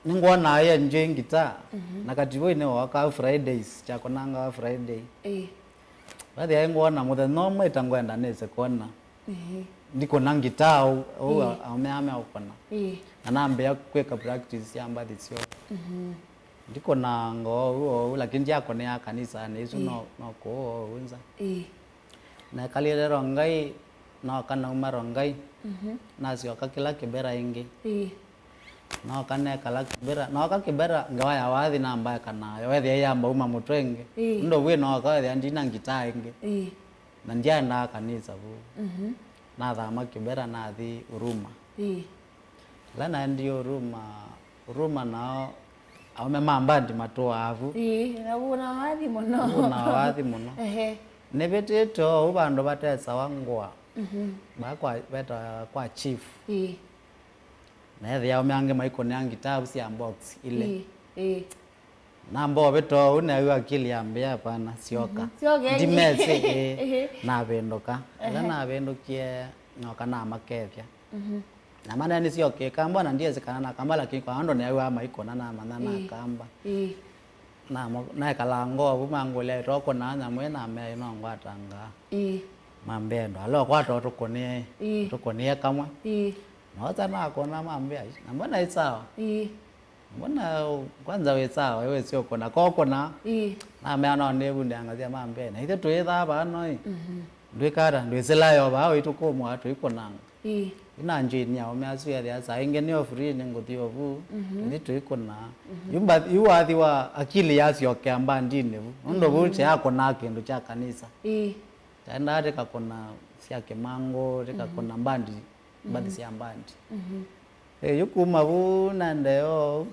nĩngwonaa ye enjoy ngitaa. Mhm. Na Kativoi nĩwookaa Fridays, kyakũnangawa Friday. Ĩĩ. Wethĩa ngwona mũthenya ũmwe ĩta ngwenda nĩse kwona. Ĩĩ. Ndikũna ngitaa ũu, ũu, ĩĩ, aũme aa meũkũna. Ĩĩ. Na nambĩa kwĩka practice sya mbathi syoo. Mhm. Ndikũnanga oou oou, lakini ndyakũnĩaa kanisanĩ, isu, ĩĩ, no, no kũũ oou nza. Ĩĩ. Nekalile Rongai, nooka nauma Rongai, mhm, nasyoka kĩla Kĩbera ĩngĩ. Ĩĩ. Nooka nekala Kĩbera, nooka Kĩbera, ngewa ya wathi namba eka nayo, wethĩa yamba uma mũtwe ĩngĩ. Ĩĩ. Ũndũ vwĩ nooka wethĩa ndina ngitaa ĩngĩ. Ĩĩ. Na ndyaendaa kanisa vu. Mhm. Nathama Kĩbera nathi Huruma. Ĩĩ. Ĩla naendie Huruma, Huruma nao aũme ma mbandi matũaa vu. Ĩĩ, na vuna wathi mũno. Vuna wathi mũno. Ehe. Nĩvĩtĩte oou vandũ vatesawa ngũa. Mhm. Vaa kwa, vetawa kwa chief. Ĩĩ. Neethĩa aũme angĩ maikũnĩa ngitaa vu sya box ilĩ. Ĩĩ, ĩĩ. Namba ũvĩta ũu, neew'a akili yambĩa, "Hapana, syoka." Mhm. Syoka ĩngĩ. Ndimesĩ, ĩĩ. Ĩĩ. Navĩndũka. Ĩla, ehe, navĩndũkie, nooka namakethya. Mhm. Na maneenisye o Kĩkamba, na ndyĩsĩ kana nakamba, lakini kwa andũ neew'aa maikũna, namanya, ĩĩ, nakamba. Ĩĩ. Namo-, nekalaa ngoo vu, mangũlya, "Ĩtwa ũkũnaa nyamũ ĩ?" Namea, "Ĩ no ngwatangaa." Ĩĩ. Mambĩa, "Ndwala ũkwata ũtũkũnĩe, ĩĩ, ũtũkũnĩe kamwe." Ĩĩ. Noosa nakũna, mambĩa, "Na mbona ĩ sawa?" Ĩĩ. Mbona kwanza wĩ sawa, wĩsĩ ũkũna? Ko ũkũna? Ĩĩ. Namea no nĩvundangasya mambĩa, "Na ithe twĩthaa vaa no ĩ? Mhm. Ndwĩka ata? Ndwĩsĩla yo vaa ũitũkũmũa tũikũnanga." Ĩĩ. Ina njoini ya aũme asu ethĩa saa ingĩ nĩ o free nĩ ngũthi o vu. Mhm. Tũthi tũikũna. Mhm. Yu mba-, yu wathi wa akili yasyokea mbandinĩ vu. Nũndũ vu, mhm, kyaakũnaa kĩndũ kya kanisa. Ĩĩ. Kyaendaa tĩkakũna sya kĩmangũ, tĩkakũna, mhm, mbandi, mbathi, mhm, sya mbandi. Mhm. Ĩ, yu kuma vu naendee oou,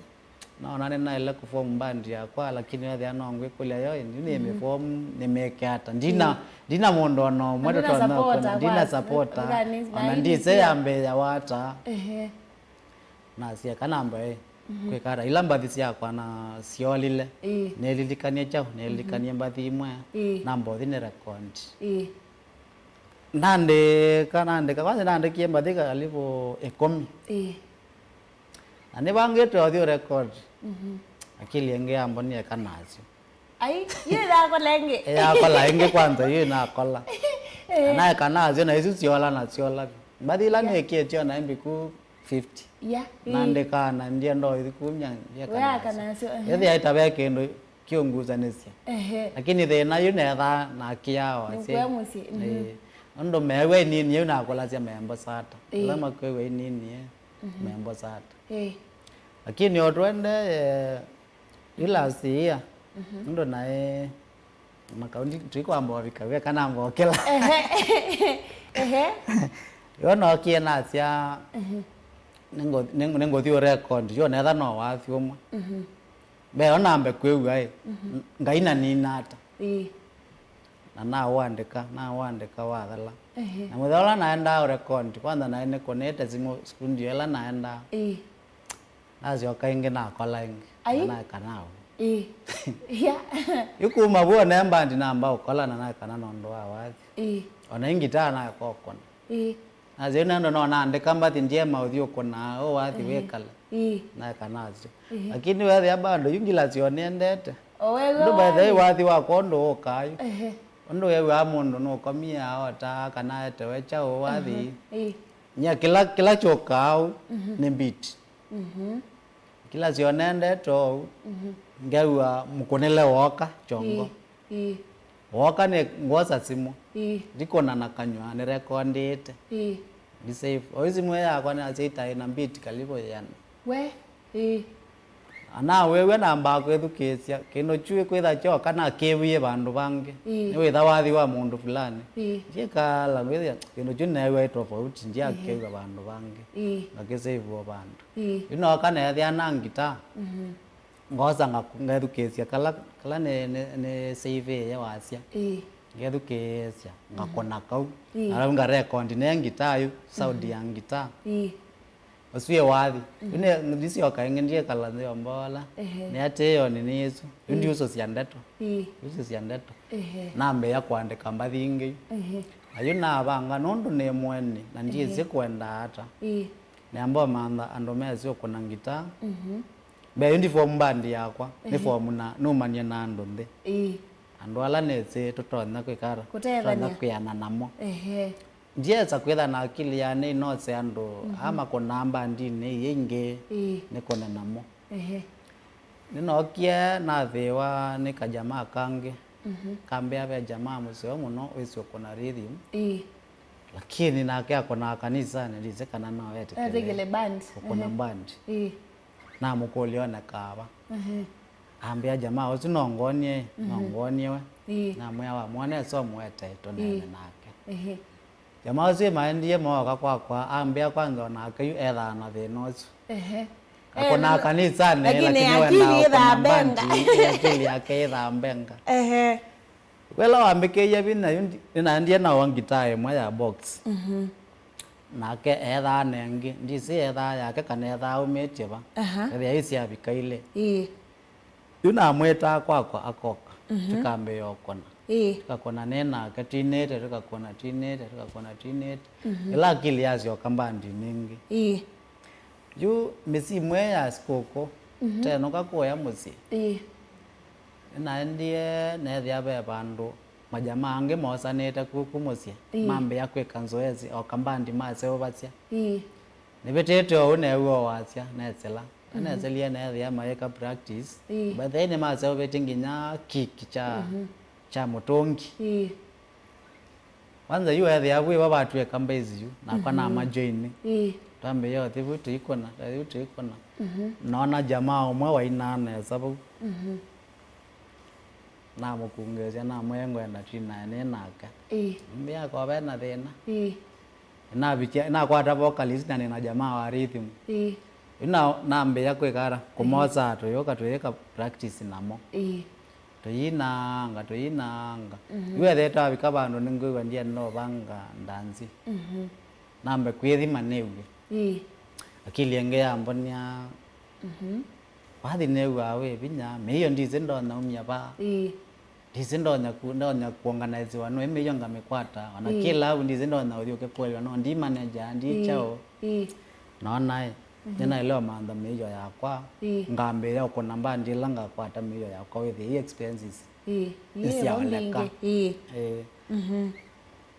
naona nĩnaĩle kũform mbandi yakwa, lakini wethĩa no ngwĩkũlya yo, ĩndĩ nĩ, mhm, mĩform, nĩmĩke ata? Ndina, mm, ndina mũndũ ona ũmwe, ndina tũtonya supporter, kũna, ndina kwa supporter, organize, ona na ndise ya mbee ya wata. Ehe. Nasya kana mbaĩ. Mhm. Kwĩka ata? Ila mbathi syakwa na syolile, ĩĩ, nĩlilikanie kyaũ? Nĩlilikanie mbathi imwe, ĩĩ, namba ũthi nĩ record. Ĩĩ. Nandĩka, nandĩka, kwanza nandĩkie mbathi karibu ĩkũmi. Ĩĩ. Na nĩvangĩte ũthi record. Mhm. Akili ĩngĩ yambonie eka nasyo. Ai, yu nakola ĩngĩ. Yakola ĩngĩ kwanza, yu nakola. Eh. Na naeka nasyo, na isu syola na syola. Mbathi ila, yeah, nĩkie tyo na mbiku fifty. Yeah. Nandĩkaa na ndienda ũthi kumya, ndieka nasyo. Weaka nasyo, ehe. Ĩthi aita ve kĩndũ kĩũngusanĩsya. Ehe. Lakini thĩna yu nethaa nakĩaa wasya. Nĩkuya mũsyĩ, mhm. Ĩĩ. Nũndũ meew'a ĩnini yu nakũlasya membosa ata. Ĩĩ. Ala makwĩw'a ĩnini, eh, mhm, membosa ata. Ĩĩ. Lakini o tũendee, yu last year, mhm, nũndũ naĩ makaũndi tũikwamba ũvika we kana ngokela. Ehe. Ehe. Yo nokie nasya, mhm, nĩngũ-, nĩngũ-, nĩngũthi ũ record, yo netha no wathi ũmwe. Mhm. Mbee o nambe kwĩw'a ĩ, mhm, Ngai na nina ata. Ĩĩ. Na naũandĩka, naũandĩka wathela. Ehe. Na mũthenya ũla naendaa ũ record, kwanza naĩ nĩkũnĩte simũ studio ĩla naendaa. Ĩĩ. Nasyoka ĩngĩ nakola ĩngĩ. Ai. Na naeka naũ. Ĩĩ. Yeah. Yu kuma vu one mbandi namba ũkola na naeka na nũndũ wa wathi. Ĩĩ. Ona ĩ ngitaa naeka ũkũna. Ĩĩ. Nasyo nendo no naandĩka mbathi ndiema ũthi ũkũna, ũ wathi, ehe, wĩkala. Ĩĩ. Naeka nasyo. Ehe. Lakini wethĩa bado yu ngila syo nĩendete. O wega. Ũndũ by the way wathi. Wathi wakwa ũndũ ũkaa yu. Ehe. Ũndũ wĩw'aa mũndũ nũkomie aota kana etewe kyaũ wathi. Mhm. Ĩĩ. Nya kĩla, kĩla kyũkaa ũu, mhm, nĩ beat. Mhm. Kĩla syo nendete ũu, mhm, ngew'a mũkũnĩle woka kyongo. Ĩĩ, ĩĩ. Woka nĩ ngwosa simũ. Ĩĩ. Ndikũna na kanyw'a, nĩrekondĩte. Ĩĩ. Ndi save. Oyu simũ ĩ yakwa nĩnasya ĩtaĩ na beat karibu ĩana. We, ĩĩ. Ana wew'a nambaa kwĩthukĩĩsya, kĩndũ kyu ĩkwĩtha kyoka nakĩw'ĩe vandũ vangĩ. Ĩĩ. Nĩwĩtha wathi wa mũndũ fulani. Ĩĩ. Ndiĩkala ngwĩthĩa kĩndũ kyu neew'a ĩ tofauti, ndiakĩw'a, ĩĩ, vandũ vangĩ. Ĩĩ. Ngakĩsave o vandũ. Ĩĩ. Yu nooka neethĩa na ngitaa. Mhm. Ngosa ngaku-, ngethukĩĩsya kala, kala nĩ, nĩ, nĩ save ĩye wasya. Ĩĩ. Ngethukĩĩsya, mhm, ngakũna kau. Ĩĩ. Na rau ngarekondi ne ngitaa yu, sound, mhm, ya ngitaa. Ĩĩ. Ũsu wĩ wathi. Mhm. Yu nĩ, ndisyoka ĩngĩ, ndiĩkala nthĩ o mbola. Ehe. Nĩatĩĩo nĩ nĩ ĩsu. Yu, ĩĩ, ndiusũsya ndeto. Ĩĩ. Ndiusũsya ndeto. Ehe. Nambĩĩa kũandĩka mbathi ingĩ yu. Ehe. Na yu navanga nũndũ nĩ mũeni, na ndyĩsĩ, ehe, kũendaa ata. Ĩĩ. Nĩamba ũmantha andũ mesĩ ũkũna ngitaa. Mhm. Mbee yu ndi form mbandi yakwa, nĩ, ehe, form na nũmanie na andũ nthĩ. Ĩĩ. Andũ ala nĩsĩ tũtonya kwĩka ata? Kũtethany'a. Tũtonya kwĩana namo. Ehe. Ndiesa kwĩtha na akili ya nĩ nose andũ, mhm, aa makũnaa mbandinĩ ii ingĩ, ĩĩ, nĩkũne namo. Ehe. Nĩnookie nathĩĩwa nĩ kajamaa kangĩ. Mhm. Kambĩa ve jamaa mũseo mũno wĩsĩ ũkũna rhythm. Ĩĩ. Lakini nake akũnaa kanisanĩ, ndisĩ kana no etĩkĩle, etĩkĩle band, ũkũna, ehe, band. Ĩĩ. Namũkũlya onekaa va. Ehe. Ambĩa, jamaa ũsu no ngonie, no, mhm, ngonie we. Ĩĩ. Namwĩa, wamwona ĩsomo wete tũneene, ĩĩ, nake. Ehe. Jamaa ũsu ĩmaendie mooka kwakwa, ambĩa kwanza onake yu ethaa na thĩna ũsu. Ehe. Akũnaa, eh, kanisanĩ, lakini, lakini akili wendaa ũkũna ĩthambenga. Mbandi, akili yake ĩthambenga. Ehe. Wĩla wambĩkĩie vinya yu ndi-, nĩnaendie naũa ngitaa ĩmwe ya box. Mhm. Nake ethaa nengi, ndisĩ ethaa yake kana ethaa aumĩtye va. Aha. Ethĩa isi avika ilĩ. Ĩĩ. Yu namwĩtaa kwakwa akoka, mhm, tũkambĩĩa ũkũna. Ĩĩ. Tũkakũna nĩ nake, twinĩte, tũkakũna, twinĩte, tũkakũna, twinĩte. Mhm. Ĩla akili yasyoka mbandinĩ ĩngĩ. Ĩĩ. Yu mĩsimu ĩĩ ya sikũkũ, mhm, tenũka kũya mũsyĩ. Ĩĩ. Nĩnaendie neethĩa ve vandũ majamaa angĩ moosanĩte kuku mũsyĩ, ĩĩ, mambĩĩa kwĩka nzoezi o kambandi maseũvasya. Ĩĩ. Nĩvĩtĩte oou neew'a o wasya, nesĩla. Mhm. Nesĩlie neethĩa mayĩka practice. Ĩĩ. By the way, nĩmaseũvĩtye nginya kick kya, mhm, kya mũtũngi. Ĩĩ. Kwanza yu ethĩa vu ĩva vatw'ĩka mbaizi yu, nakwa, mhm, namajoini. Ĩĩ. Twambĩĩa ũthi vu tũikũna, tũthi vu tũikũna. Mhm. Noona jamaa ũmwe wainaa nesa vau. Mhm. Namũkungĩĩsya, namwĩa ngwenda twinae nĩ nake. Ĩĩ. Ambĩa ko ve na thĩna. Ĩĩ. Navikia, nakwata vocalist na nĩna jamaa wa rhythm. Ĩĩ. Yu na, nambĩĩa kwĩka ata? Ĩĩ. Kũmosaa tũyũka tũyĩka practice namo. Ĩĩ. Tũyinaanga, tũyinaanga. Mhm. Yu ethĩĩtwe avika vandũ nĩngwĩw'a ndienda ũvanga ndanzi. Mhm. Nambe kwĩthima nĩw'e. Ĩĩ. Akili ĩngĩ yambonia, Mhm. Wathi nĩw'aa wĩ vinya, mĩio ndisĩ ndonya umya vaa. Ĩĩ. Ndisĩ ndonya ku-, ndonya kuorganizewa nũĩ mĩio ngamĩkwata. Ona Ĩĩ. Kĩla au ndisĩ ndonya ũthi ũkĩkũlwa no ndi manager, ndi Ĩĩ. Kyaũ. Ĩĩ. Nonae, Mhm. Nĩnaĩle ũmantha mĩio yakwa. Ĩĩ. Ngambĩĩa ũkũna mbandi ĩla ngakwata mĩio yakwa wĩthĩe i expenses. Ĩĩ. Ĩĩ, nĩsyaoleka. Ĩĩ. Ĩĩ. Mhm.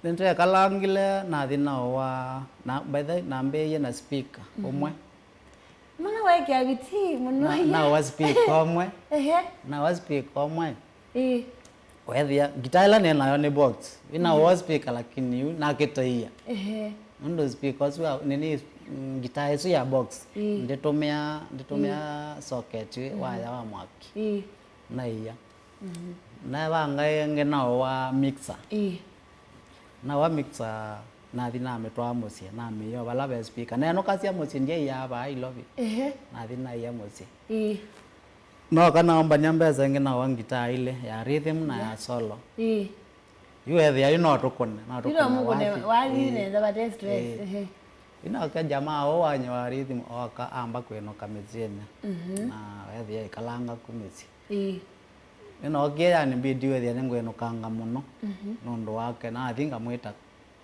Nĩndekalangile nathi naoa, na, by the way, nambĩĩie na speaker Mhm. ũmwe. Mũno waĩkĩa vitii mũno. Na, naoa speaker ũmwe. Ehe. Naoa speaker ũmwe. Ĩĩ. Wethĩa, ngitaa ĩla nĩ nayo nĩ box. Ĩna Mhm. Oa speaker lakini yu nakĩtaia. Ehe. Nũndũ speaker ũsu wa, nini, mm, ngitaa ĩsu ya box. Ĩĩ. Ndĩtũmĩa, ndĩtũmĩa Ĩĩ. Socket Mhm. Waya wa mwaki. Ĩĩ. Naia. Mhm. Navanga ĩngĩ naoa mixer. Ĩĩ. Naoa mixer, nathi namĩtwaa mũsyĩ, namĩio vala ve speaker. Nenũkasya mũsyĩ, ndyaia vaa Ilovi. Ehe. Nathi naia mũsyĩ. Ĩĩ. Nooka naombany'a mbesa ĩngĩ, naoa ngitaa ilĩ, ya rhythm na ya Yeah. solo. Ĩĩ. Yu ethĩa yu no tũkũne, no Yu no tũkũne mũkũne wathi. Wathi Ĩĩ. Nesa vate stress. Ĩĩ. Ehe. Yu noke jamaa ũũ wanyie wa rhythm ooka amba kwĩnũka mĩsyĩnĩ. Mhm. Na ethĩa ikalanga ku mĩsyĩ. Ĩĩ. Nĩnookie yani bidi wethĩa nĩngwĩnũkanga mũno Mhm. nũndũ wake, nathi ngamwĩta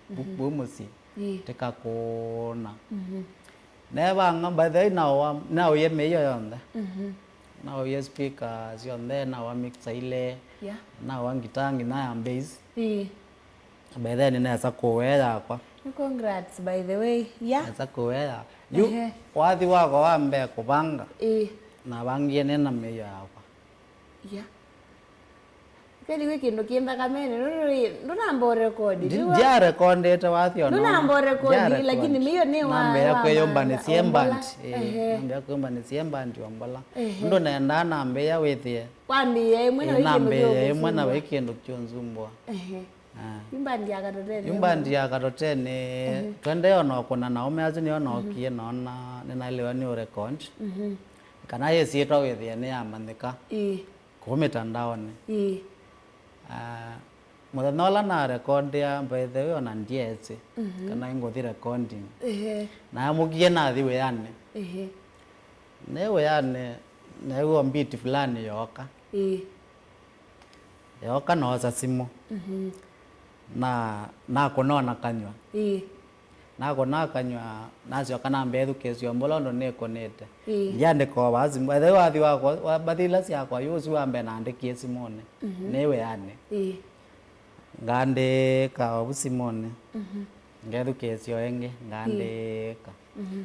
Mhm. Vu mũsyĩ. Ĩĩ. Tĩkakũna. Mhm. Nevanga, by the way, naoa, naoie mĩio yonthe. Mhm. Naoie speaker syonthe, naoa mixer ilĩ, Yeah. Naoa ngitaa nginya ya bass. Ĩĩ. By the way, nĩnesa kũea yakwa. Congrats, by the way. Yeah. Nesa kũea. Yu, Ehe. Wathi wakwa wa mbee kũvanga. Ĩĩ. Navangie nĩna mĩio yakwa. Yeah. Kĩu nĩ kĩndũ kĩ nthakamene, ndũ-, ndũ-, ndũnamba ũrekodi. Ndi-, ndyarekondete wathi ona. Ndũnamba ũrekodi, lakini mĩio nĩ wa-, nambĩa wa kwĩyũmbanĩsya mantha, band. Ehe. Nambĩa kwĩyũmbanĩsya band o mbola. Ehe. Ndũ nendaa nambĩa wĩthĩe. Wambĩĩa ĩmwe na Ĩ, wĩ kĩndũ nambĩĩa ĩmwe na kĩũkũsumbũa. Wĩ kĩndũ kĩũnzumbũa. Ehe. Ah. Yu band ya Katotene. Yu band ya Katotene, Ehe. Twendee ona ũkũna na ũme asu nĩo nookie noona nĩnaĩlĩwa nĩ ũrecord. Mhm. Kana yĩsyĩtwa wĩthĩe nĩyamanyĩka. Ĩĩ. Kũu mĩtandaonĩ. Ĩĩ. Ah, mũthenya ũla narekondĩa, by the way, ona ndyeesĩ Mhm. kana ngũthi recording. Ehe. Naamũkie nathi wĩanĩ. Ehe. Nĩ wĩanĩ, neew'a beat fulani yooka. Ĩĩ. Yooka noosa simũ. Mhm. Na, nakũna ona kanyw'a. Ĩĩ. Nakũna kanyw'a, nasyoka nambĩa ĩthukĩĩsyo mbola ũndũ nĩkũnĩte. Ĩĩ. Ndyandĩka o vaa simũ. Ethĩwa wathi wakwa, wa-, mbathi ila syakwa, yu ũsu wa mbee naandĩkie simũnĩ. Mhm. Nĩ wĩanĩ. Ĩĩ. Ngaandĩka ovu simũnĩ. Mhm. Ngethukĩĩsya o ĩngĩ, ngaandĩka. Mhm.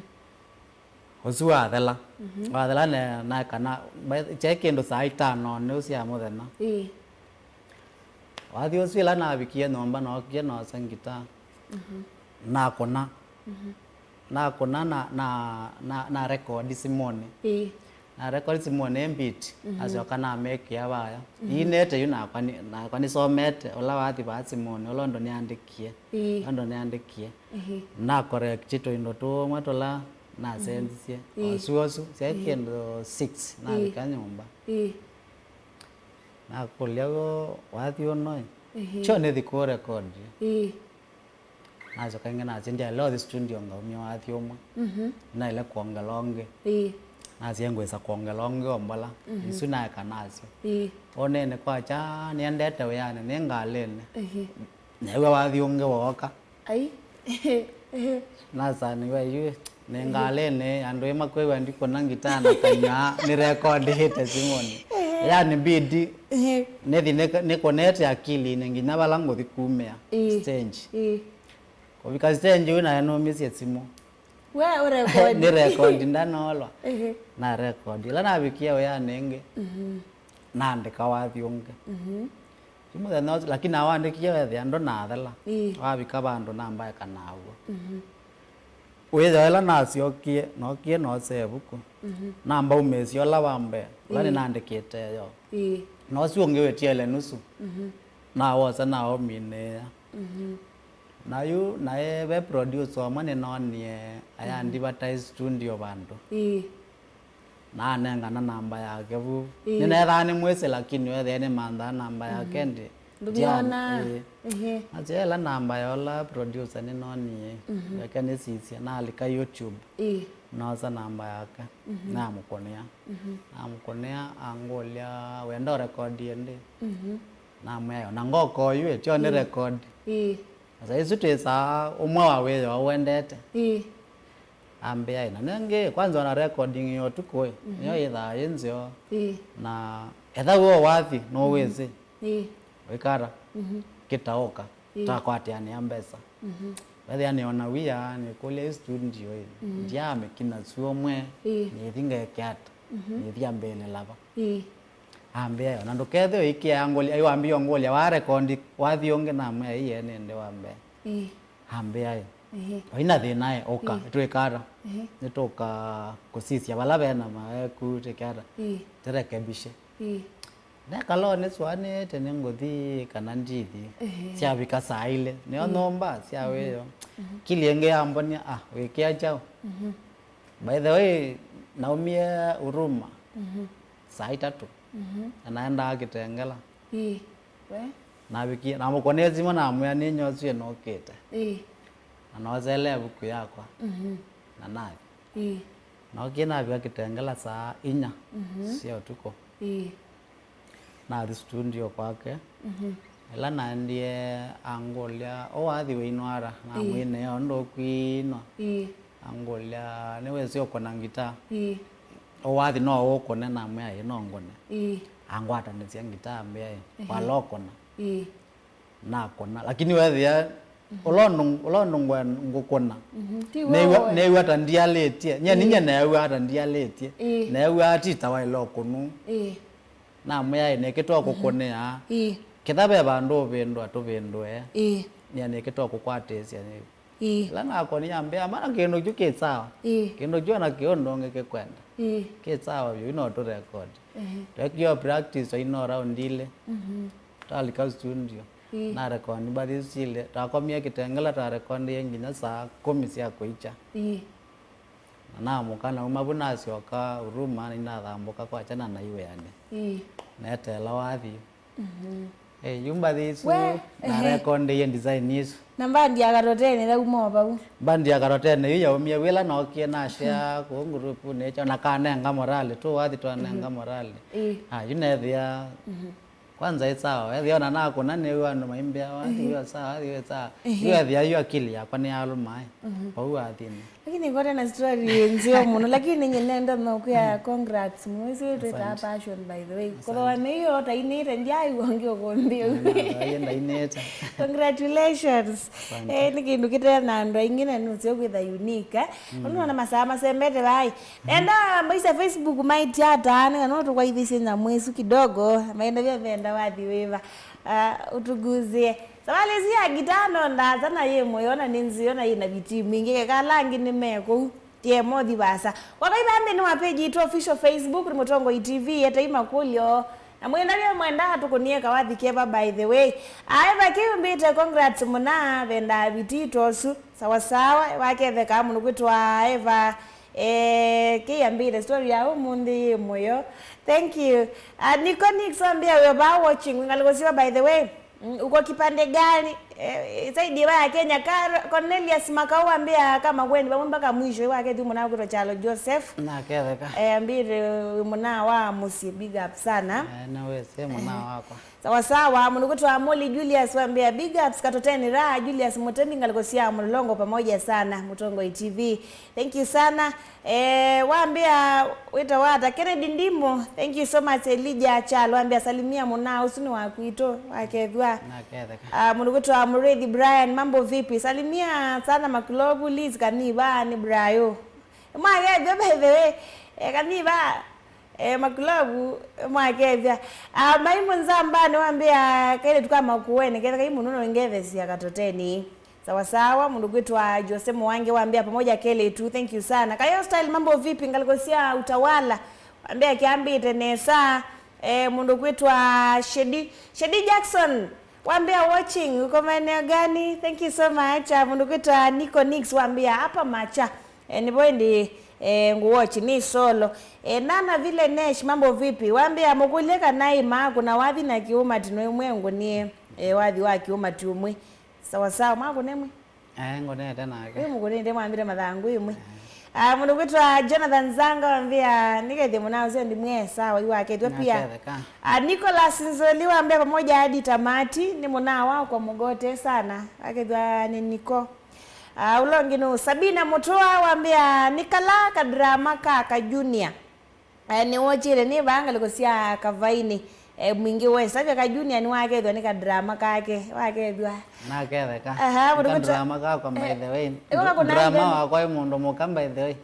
Ũsu wathela. Mhm. Wathela ne-, na kana, kyaĩ kĩndũ saa itano nĩu sya mũthenya. Ĩĩ. Wathi ũsu ĩla navikie nyũmba, nookie noosa ngitaa. Mhm. Nakũna. Mhm. Nakũna na, na, na, na record simũnĩ. Ĩĩ. Na record simũnĩ beat, Mhm. Nasyoka namĩkĩa vaya. Mhm. Iinĩte yu nakwa nĩ-, nakwa nĩsomete ũla wathi vaa simũnĩ, ũla ũndũ nĩandĩkie. Ĩĩ. Ũndũ nĩandĩkie. Ĩĩ. Na correct tũindo tũmwe tũla nasendisye. Ĩĩ. Osu osu, syaĩ Ĩĩ. Kĩndũ six, Ĩĩ. Navika nyũmba. Ĩĩ. Nakũlya w'o wathi ũno ĩ? Ĩĩ. Kyo nĩthi kũũ record. Ĩĩ. Nasyoka ĩngĩ nasya ndyaĩle ũthi studio ngaumya wathi ũmwe. Mhm. Naĩle kwongela ũngĩ. Ĩĩ. Nasya ngwĩsa kwongela ũngĩ o mbola. Mhm. Isu naeka nasyo. Ĩĩ. Ũneenĩ kwakya nĩendete wĩanĩ nĩ ngalĩnĩ. Ĩĩ. Neew'a wathi ũngĩ wooka. Ai. Nasaniwa yu nĩ ngalĩnĩ, andũ ĩ makwĩw'a ndikũna ngitaa na kanyw'a nĩrekondĩte simũnĩ. Yani bidi Ĩĩ. Nĩthi nĩk-, nĩkũnete akilinĩ nginya vala ngũthi kumĩa Ĩĩ. Stage. Ĩĩ. Kũvika stage yu naĩ nũmisye simũ. We ũrekodi. Nĩ record ndanoolwa. Ĩĩ. Na record. Ĩla navikie wĩanĩ ĩngĩ, Mhm. Naandĩka wathi ũngĩ. Mhm. Ti mũthenya ũsu, lakini nawandĩkie wethĩa ndũnathela. Ĩĩ. Wavika vandũ namba eka naw'o. Mhm. Wĩthĩa ĩla nasyokie, nookie noosa ĩvuku. Mhm. Namba umĩĩsya ũla wa mbee, ũla Ĩĩ. Nĩnandĩkĩte yo. Ĩĩ. Na ũsu ũngĩ wĩtiele nusu. Mhm. Nawosa naũminĩĩa. Mhm. Na yu, naĩ ve producer ũmwe nĩnoonie aya Mhm. Advertise studio vandũ. Ĩĩ. Na anengana namba yake vu. Ĩĩ. Nĩneethaa nĩmwĩsĩ, lakini weethĩa nĩmanthaa namba yake Mhm. Ndĩ. Ndũmĩona. Ĩĩ. Ehe. Nasya ĩla namba ya ũla producer nĩnonie, mhm, yake nĩsisya, nalika YouTube. Ĩĩ. Noosa namba yake. Mhm. Namũkũnĩa. Mhm. Namũkũnĩa, angũlya, "Wenda ũrekodi ĩndĩ?" Mhm. Namwĩa, "Yo, na ngoko yu, ĩtyo nĩ, ĩĩ, record." Ĩĩ. Asa isu twĩsaa ũmwe wa wĩoo ũendete. Ĩĩ. Ambĩa, "Ĩ, na nengĩ, kwanza ona recording ya ũtukũ, ĩ, mhm, nĩyo yĩthaa yĩ nzeo. Ĩĩ. Na etha wĩ o wathi, nũwĩsĩ." Ĩĩ. Wĩkata, mhm, kĩtaũka, ĩĩ, takwatĩanĩa mbesa. Mhm. Wethĩa nĩona wia, nĩkũlya ĩ studio ĩ. Mhm. Ndiamĩkina syũmwe, ĩĩ, nĩthi ngeke ata, mhm, nĩthi ambĩlĩla va. Ĩĩ. Ambĩa, "Yo, na ndũkethĩwe ũikĩa ngũlya, yu ambĩa ngũlya, wa rekondi, wathi ũngĩ?" Namwĩa, "Ĩĩ, nĩ ndĩ wa mbee." Ĩĩ. Ambĩa, "Ĩ, ehe, oina thĩna ĩ, ũka, ĩĩ, twĩkata. Ehe. Nĩtũka kũsisya vala vena maweku, twĩkata. Ĩĩ. Tũrekebishe." Ĩĩ. Nekala nĩsũanĩte nĩngũthi kana ndithi. Ehe. Syavika saa ilĩ. Nĩo, ĩĩ, nyũmba sya, mhm, wĩoo. Mhm. Kili ĩngĩ yambonia, "Ah, wĩkĩa kyaũ?" Mhm. By the way, naumie Huruma, mhm, saa itatũ. Mhm. Na naendaa Kitengela. Ĩĩ. We? Navikie, namũkũnĩe simũ namwĩa nĩnyosie nũkĩte. Ĩĩ. Na nooselee vuku yakwa. Mhm. Na nathi. Ĩĩ. Nookie navika Kitengela saa inya, mhm, sya ũtukũ. Ĩĩ. Nathi studio kwake. Mhm. Ĩla naendie angũlya, "Ũwathi wĩinwa ata?" Ĩĩ. Namwĩnĩa, "Ũndũ ũkwĩinwa." Ĩĩ. Angũlya, "Nĩwĩsĩ ũkũna ngitaa?" Ĩĩ. "Ũwathi no ũkũne?" Namwĩa, "Ĩĩ, no ngũne." Ĩĩ. Angwatanĩsya ngitaa ambĩa, "Ĩ, ehe, wala ũkũna." Ĩĩ. Nakũna. Lakini wethĩa, mhm, ũla ũndũ, ũla ũndũ ngwe-, ngũkũna. Mhm. Ti we. Neew'a, we, neew'a ta ndialĩtye. Nyie, ĩĩ, ninyie neew'aa ta ndialĩtye. Ĩĩ. Neew'aa ti ta waĩle ũkũnu. Ĩĩ. Namwĩa, "Ĩ, nĩkĩ twakũkũnĩa?" Ĩĩ. Ketha ve vandũ ũvĩndũa, tũvĩndũe. Ĩĩ. Nyie nĩkĩ twakũkwatĩsya? Ĩĩ. Ĩla nakonie ambĩa, "Mana kĩndũ kyu kĩ sawa." Ĩĩ. Kĩndũ kyu ona kĩ ũndũ ũngĩ kĩkwenda. Ĩĩ. Kĩ sawa vyũ, ino tũrekodi. Ehe. Twekio practice o ino round ilĩ. Mhm. Twalika studio. Ĩĩ. Na rekondi mbathi isu ilĩ. Twakomie Kitengela, twarekondie nginya saa kũmi sya kũikya. Ĩĩ. Na naamũka nauma vu nasyoka Huruma, nĩnathambũka kwakya na naiw'ĩanĩ. Ĩĩ. Neteela wathi. Mhm. Eh, yu mbathi isu, we, ehe, narekondeie design isu. Na mbandi ya Katotene yauma o vau? Mbandi ya Katotene yu yaumie wĩla nookie nashare, mhm, kũu ngurupunĩ ĩkyo, na kanenga morale, tũ wathi twanenga, mhm, morale. Ĩĩ. Ah, yu nethĩa, mhm, kwanza ĩ sawa, ethĩa ona nakũna nĩw'o andũ maimbĩa, wathi, mhm, wĩ sawa, wathi wĩ sawa. Ehe. Yu ethĩa yu akili yakwa nĩyalũma, eh. Mhm. Vau wathini. Lakini ngote na story nzeo mũno, lakini nyie nenda no kwĩa congrats mũno. Ĩsu twĩtaa, asante, passion, by the way. Asante. Kũthooa nĩ yo tainĩte, ndyaiw'a ũngĩ ũkũmbĩ ũu. Na, na, na, ndainĩte. Congratulations. Asante. Eh, nĩ kĩndũ kĩte na andũ aingĩ na nũseo kwĩtha unique, eh. Mm. Ũndũ na masaa masembete vai. Mhm. Enda mbaisa Facebook maitia ata, nĩ kana tũkwaithisye nyamũ ĩsu kidogo, maenda vya venda wathi wĩva. Ah, ũtuguzie. Savalĩ ĩsu ya ngitaa no ndaasa na yĩ mũyo na nĩ nzeo na yĩ na vitii mwingĩ, keka ala angĩ nĩ me kũu. Tie mothi vaasa. Kwa kaitha nthĩnĩ wa page yitũ official Facebook nĩ Mũtongoi T V, etei makũlyo. Na mwĩndavye mwenda tũkũnie kawathi keva, by the way. Aeva kĩu mbĩte, congrats mũna, vendaa vitii tosu. Sawa sawa, waketheka mũndũ kwĩtwa Eva. Eh, kĩyambĩte story ya ũmũnthĩ yĩ mũyo. Thank you. Ah, Nico Nix wambĩa we are watching. Ngalĩko siwa, by the way. Mm, uko kipande gani? Eh, saidi wa ya Kenya. Kar-, Cornelius Makau wambĩa kama kweni vamwe mpaka mwisho. Iwa kethu mwana kwĩtwa Chalo Joseph. Naketheka. Eh, mbĩte mwana wa mũsyĩ, big up sana. Eh, na we se mwana wakwa. Sawa sawa, mũndũ kwĩtwa Molly Julius wambĩa, "Big ups Katoteni Raha, Julius Mũtemi, ngalĩko sya Mũlolongo pamoja sana, Mũtongoi T V." Thank you sana. Eh, wambĩa, wĩtawa ata? Kennedy Ndimo, thank you so much. Elijah Chalo wambĩa, "Salimia mũna, ũsu nĩ wa kwitũ, wakethwa." Naketheka. Ah, mũndũ kwĩtwa Mũrĩthi Brian, "Mambo vipi? Salimia sana Makulovu, Liz Kaniva, nĩ Brayo." Mwakethwa, by the way, eh, Kaniva, eh, Makulovu, mwakethwa. Ah, Maimu Nzamba nĩwambĩa, "Kaĩle tuka Makueni, ketheka ĩ mũno no ngethesia Katoteni." Sawa sawa, mũndũ kwĩtwa Jose Mwangi wambĩa, "Pamoja Kele tu, thank you sana." Kayo Style, "Mambo vipi, ngalĩko sya Utawala?" Wambĩa, "Kyambĩte nesa." Eh, mũndũ kwĩtwa Shedi, Shedi Jackson, wambĩa, "Watching, uko maeneo gani?" Thank you so much. Ah, mũndũ kwĩtwa Nico Nix wambĩa, "Hapa Macha." Eh, nĩvo ĩndĩ, eh, ngũwatch nĩ solo. Eh, Nana Vile Nesh, "Mambo vipi?" Wambĩa, "Mũkũlye kana ĩmaa kũna wathi na kĩũma tino ĩmwe ngũnie." E, wathi wa kĩũmati ũmwe. Sawa sawa, mwakũne mwe? Eh, ngũnĩte nake. Wĩ mũkũnĩte mwambĩte mathangũ ĩmwe. Ah, mũndũ kwĩtwa Jonathan Zanga wambĩa, "Nĩkethie mũnaa ũseo ndimwĩe sawa, yu wakethwa pia." Naketheka. Ah, Nicholas Nzoli wambĩa, "Pamoja hadi tamati, nĩ mũnaa wakwa mũgote sana." Akethwa nĩ Niko. Ah, ũla ũngĩ nũ Sabina Mũtũa wambĩa, "Nĩ kala kadrama ka ka Junior." Eh, nĩwokĩle nĩ vaa ngalĩko sya Kavainĩ, eh, Mwingĩ West. Avya ka Junior nĩwakethwa nĩ kadrama kake, wakethwa. Naketheka. Aha, mũndũ kwĩtwa, kadrama kakwa, by the way. Eh, ĩwe kakũna drama ithembe. Wakwa ĩ mũndũ mũka, by the way.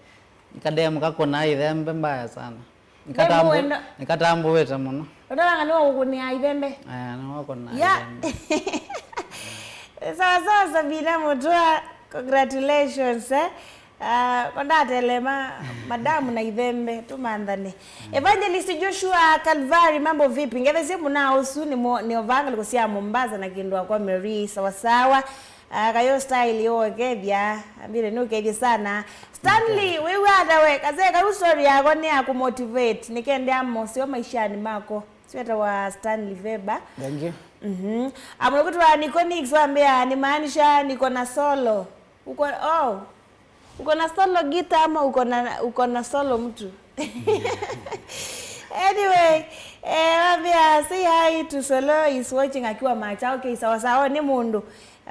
Kademu kakũna ithembe mbaya sana. Nĩkatambu-, nĩkatambũĩte mũno. Ũtavanga nĩ wakũkũnĩa ithembe? Eh, nĩ wakũnĩa ithembe. Sawa sawa, Sabina Mũtũa, congratulations, eh. Ah, kondatelema, madamu na ithembe, tũmanthane. Evangelist Joshua Kalvari, mambo vipi? Ngethe sye mũna ũsu nĩ mo-, nĩ ovanga ngalĩko sya Mombasa na kĩndũ akwa Mary, sawa sawa. Ah, kayo style yo kethia, ambire nĩ ũkethie sana. Stanley, wĩw'a ata we? Kase kau story yako nĩ ya kũmotivate, nĩkendea moseo maishani mako. Sweta wa Stanley Veba. Thank you. Mhm. Amulukutwa Nico Nix wambia, "Nimaanisha niko na solo." Uko, oh. Uko na solo guitar ama uko na, uko na solo mtu? Anyway, eh, wambia, "Say hi to Solo, is watching akiwa Macha." Okay, sawa sawa, ni mundu.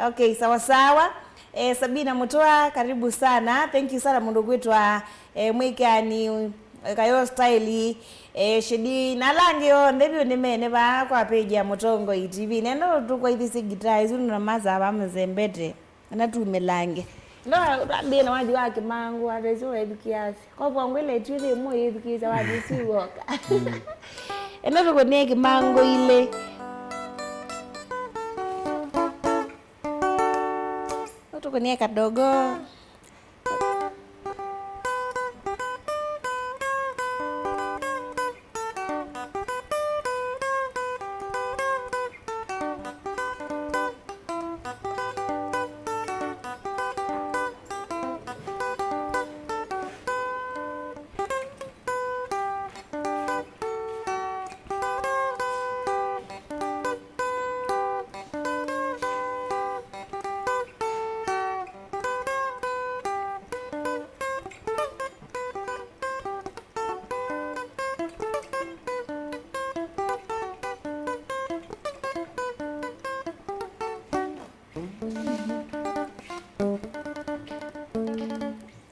Okay, sawa sawa. Eh, Sabina Mutua, karibu sana. Thank you sana mundu kwitwa, eh, mwikani, eh, kayo style, eh, shidi. Na langi onthe biu ni mene ba kwa page ya Mutongoi T V. Neno tukwaithisi guitar, isu na maza ba mzembete. Na tumilange. No, twambie na wathi wa Kimangu, atesi wethukiasi. Kwa kwa ngwele tu ile mo yethukiza wathi si woka. Eno tuko ne Kimangu ile. Tuko ne kadogo.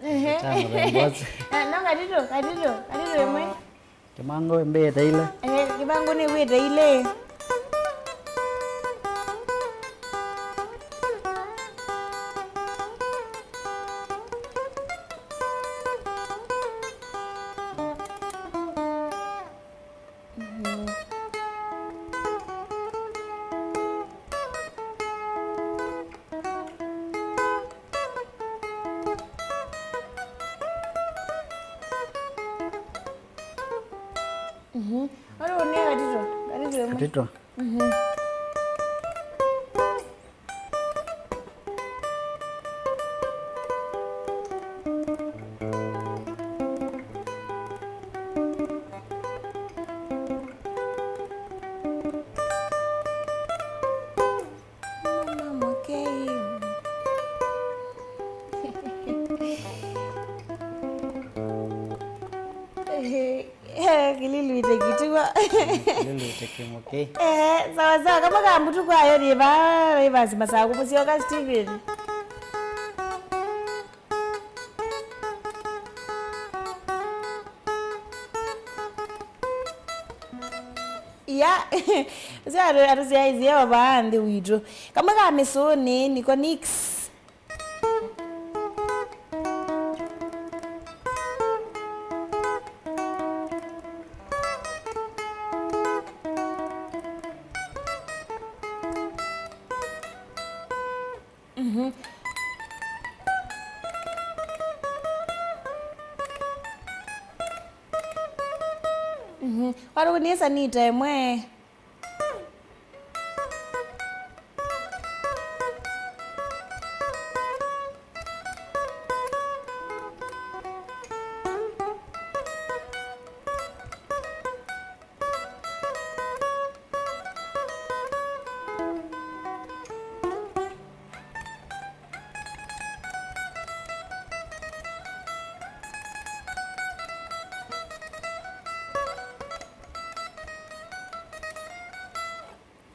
Ehe. Tamu, mbozi. Eh, no, katito, katito, katito imwe. Kimangu mbĩte ile. Eh, Kimangu nĩ wĩte ile. Mhm. Mhm. Wale wone katito, katito imwe. Katito. Mhm. Mama Mokei. Eh, Kililu ite kituo. Kililu ite kimukei. Eh, sawa sawa, kama kambutu kwayo riva, riva simasaku musioka Steven. Iya. Sio atu, atu sia izi yao baanthi witu. Kamwe ka misuni, niko Nix. Mhm. Mhm. Warũnĩe sanita ĩmwe.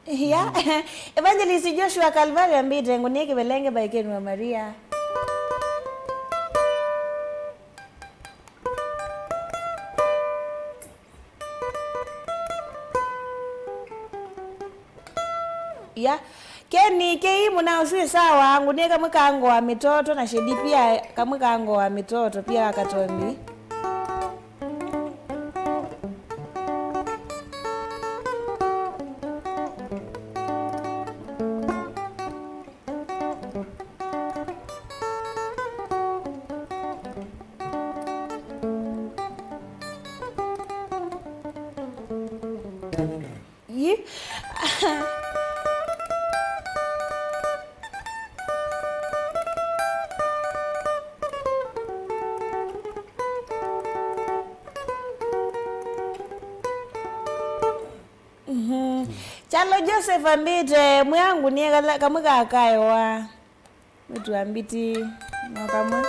Ya. Evangelist Joshua Kalvari ambĩte, ngũnie kĩvelenge by Ken wa Maria. Ya. Keni, kei mũna ũsu ĩ sawa, ngũnie kamwe ka ngoa mĩtoto na Shedi pia kamwe ka ngoa mĩtoto pia wa Katombi. Yi. Mhm. Kyalo Joseph ambĩte, mwĩangu nĩ kala-, kamwe kakaewa. Mwĩtu ambĩti, no kamwe.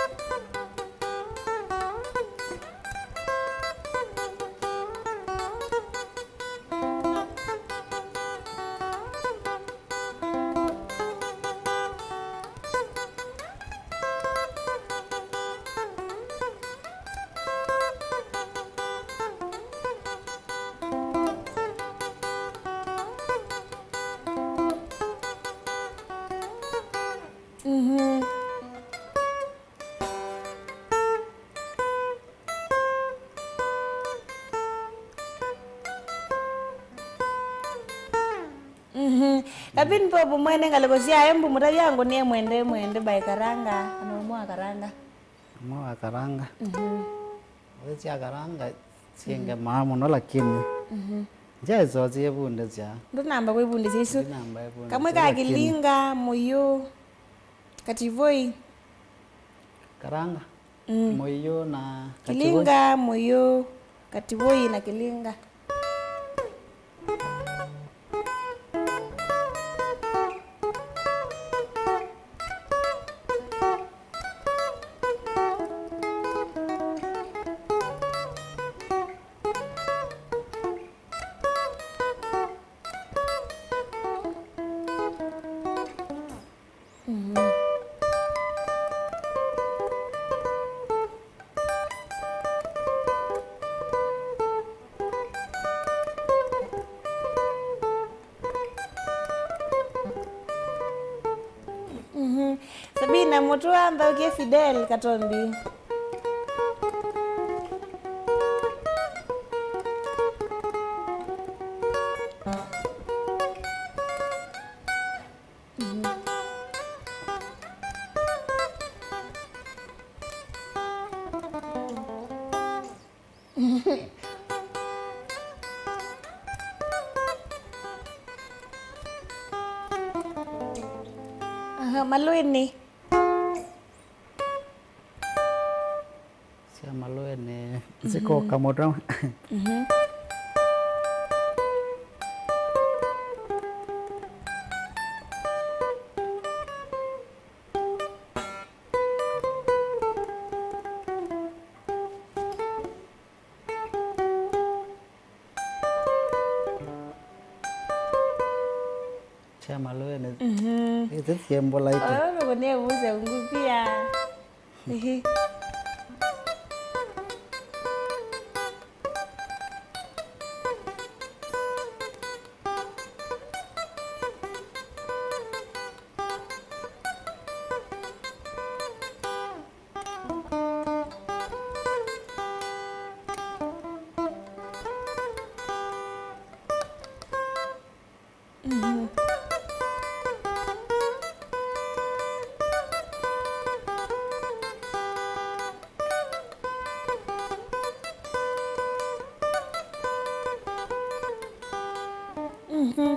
Mhm. Mhm. Kapin Pop mwene ngalĩko sya Embu mũtavya ngũnie mwende mwende by Karanga, kana ũmwe wa Karanga. Ũmwe wa Karanga. Mhm. Nthĩ sya Karanga syĩngemaa mũno, lakini mhm, njaĩsosie ivundĩsya. Ndũnamba kwĩvundĩsya isu. Ndinamba ivundĩsya, kamwe ka lakini Kilinga, Mũyũ, Kativoi. Karanga. Mm. Mũyũ na Kativoi. Kilinga, Mũyũ, Kativoi na Kilinga. Mhm. Mhm. Sabina Mũtũa, nthaũkie Fidel Katombi. Aha, Malwini. Sya Malwini, mhm, sikoka mũtwe. Mhm. Sya Malwini. Mhm. Ĩsĩ syĩ mbũla itũ. Oyo nũkũnie vuse ngupia. Ehe. Mhm. Mhm.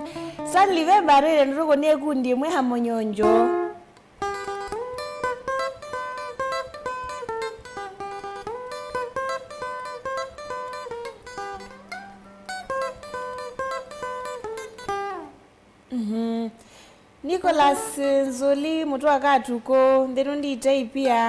Stanley ve mbarĩle ndũkũnie ikundi ĩmwe ya mũnyonjo. Mhm. Nicholas Nzuli, mũtwe wa Katukũ, nthĩnũ nditei pia.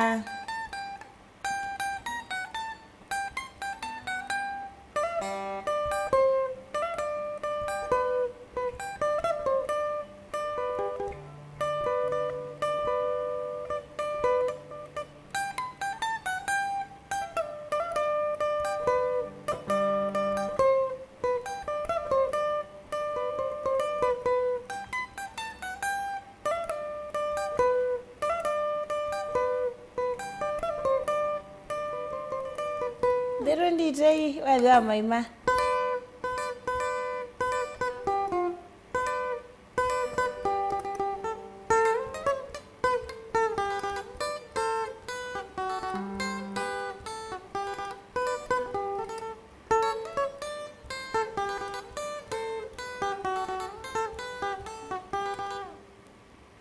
Nthĩnũ nditei, wathi wa maima.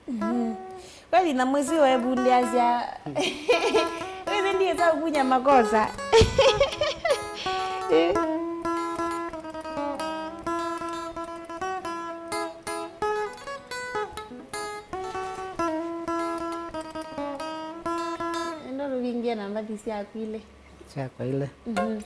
Mhm. Kweli na mwezi webundiasya. Wĩthĩ ndiĩsa ũkunya makosa. Eh. Enda tũvingie namba syaku ilĩ. Syakwa ilĩ. Mhm.